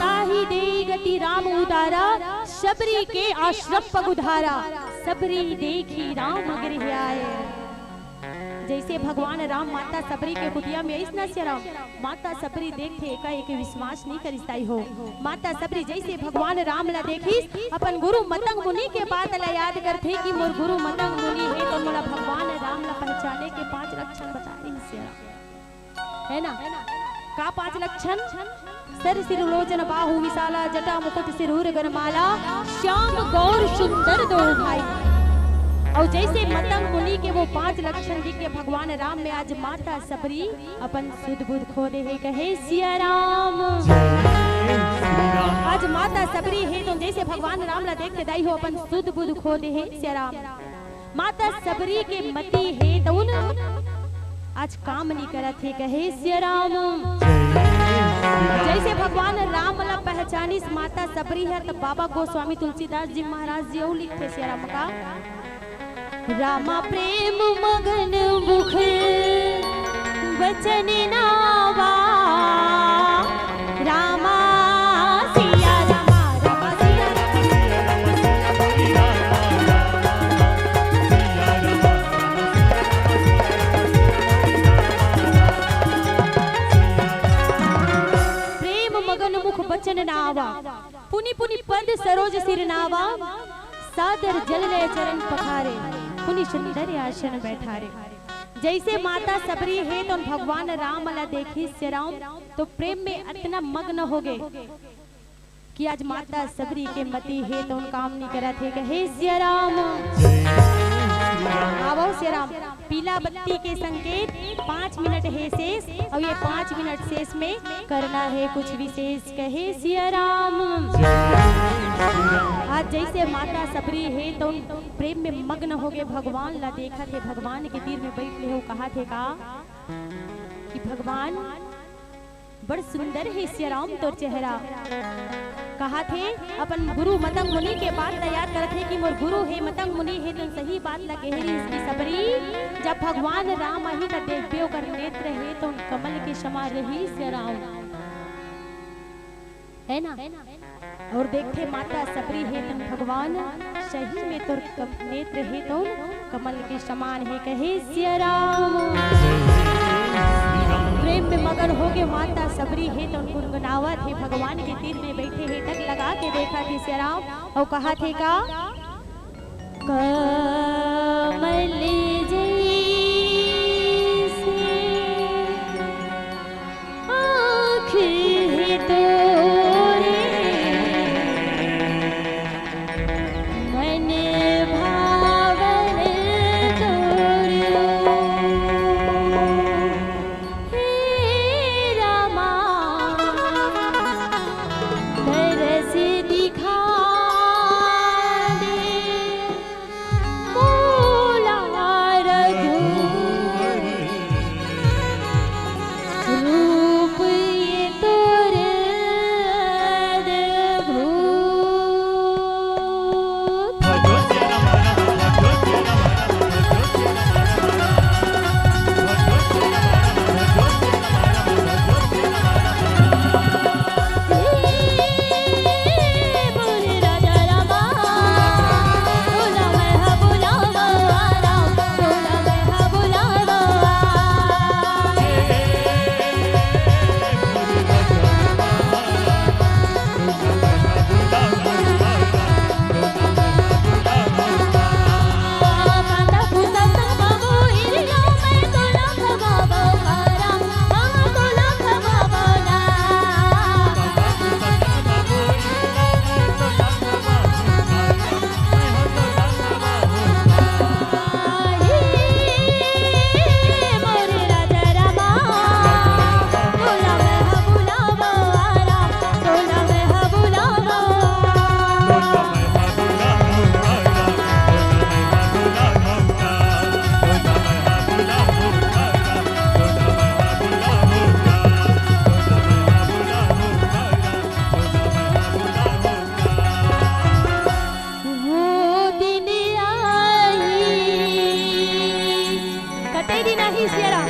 ताहि देइ गति राम उदारा, सबरी के आश्रम पग उधारा, सबरी देखि राम गृह आए। जइसे भगवान राम माता सबरी के कुटिया में आइस न सियाराम, माता सबरी देखथे एकाएक विश्वास नइ करिस दाई हो। माता सबरी जइसे भगवान राम ला देखिस, अपन गुरु मतंग मुनि के बात ला याद करथे कि मोर गुरु मतंग मुनि हे त मोला भगवान राम ला पहचाने के पांच लक्षण बता दिस सियाराम। है ना? का पांच लक्षण? सर सिर लोचन बाहु विशाला, जटा मुकुट सिरहुर गन माला, श्याम गौर सुंदर दो भाई। अउ जइसे मतंग मुनि के वो पांच लक्षण दिख के भगवान राम में आज माता सबरी अपन सुध बुध खो दे हे, कहे सियाराम। आज माता सबरी हे त जइसे भगवान राम ला देख के दाई हो अपन सुध बुध खो दे हे सियाराम। माता सबरी के मति हे तउन आज काम नइ करत हे, कहे सियाराम। जइसे भगवान राम ला पहचानिस माता सबरी ह, त बाबा गोस्वामी तुलसीदास जी महाराज जी अउ लिखथे सियाराम का, रामा प्रेम मगन मुख बचन नावा, रामा सिया रामा, रामा सिया रामा। प्रेम मगन मुख बचन नावा, पुनि पुनि पद सरोज सिर नावा, सादर जल ले चरण पखारे, पुनि सुंदर आसन बैठारे। जइसे माता सबरी हे त भगवान राम ला देखिस सियाराम, त प्रेम में अतना मगन हो गे कि आज माता सबरी के मति हे त काम नइ करत हे, कहे सियाराम। आवव सियाराम, पीला बत्ती के संकेत, पांच मिनट हे शेष, अउ ये पांच मिनट शेष में करना हे कुछ विशेष, कहे सियाराम। आज जइसे माता सबरी हे त प्रेम में मगन हो गे, भगवान ला देखत हे, भगवान के तीर में बइठ ले हो, कहत हे का कि भगवान बड़ सुंदर हे सियाराम तोर चेहरा। कहत हे अपन गुरु मतंग मुनि के बात ला याद करत हे कि मोर गुरु हे मतंग मुनि हे त सही बात ला कहे रिहिस कि सबरी जब भगवान राम आही त देखबे ओकर नेत्र हे त कमल के समान रही सियाराम। है ना? अउ देखथे माता सबरी हे त भगवान सही में तोर कम-, नेत्र हे त कमल के समान हे, कहे सियाराम। प्रेम में मगन हो गे माता सबरी हे त गुनगुनावत हे, भगवान के तीर में बइठे हे, टक लगा के देखत हे सियाराम अउ कहत हे का, कमल जइसे आँख हे तोरे, मन भावन तोर। हे रामा, दरस दिखा दे। नहीं सियाराम,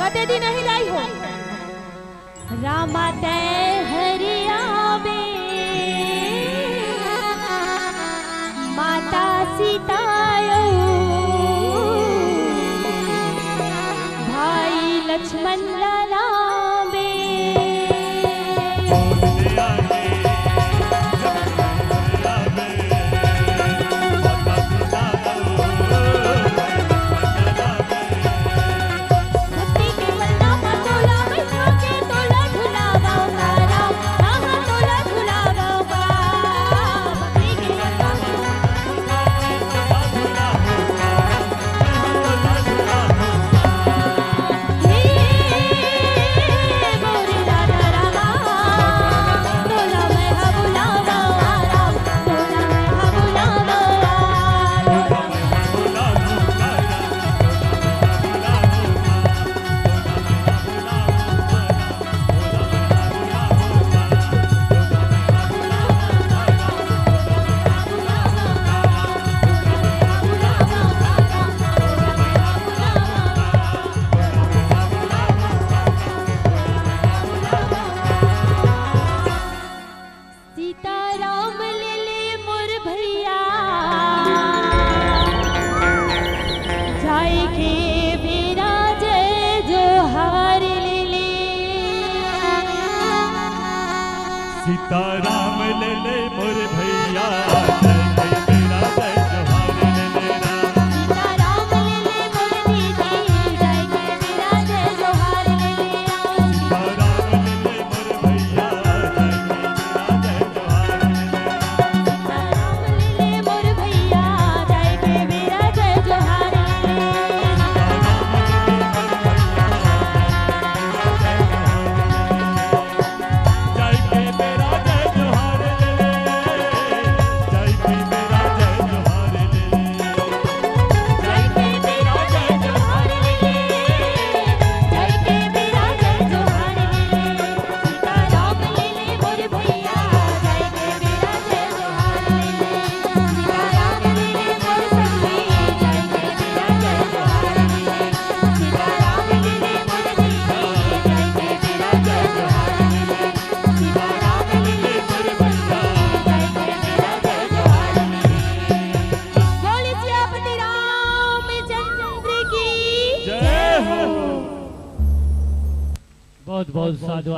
कते दिन नहीं लाई हो। रामा तै हरियाबे, माता सीता अउ भाई लक्ष्मण ला लाबे। सीताराम ले ले मोर भैया, जाय के बेरा जय जोहार ले ले। सीताराम ले ले मोर भैया, जाय के बेरा जय जोहार ले ले राम। सीताराम ले ले मोर दीदी, जाय के बेरा जय जोहार ले ले राम। सीताराम ले ले मोर भैया, जाय के बेरा जय जोहार ले ले। बोल सियापति रामचंद्र की जय हो। बहुत बहुत साधु।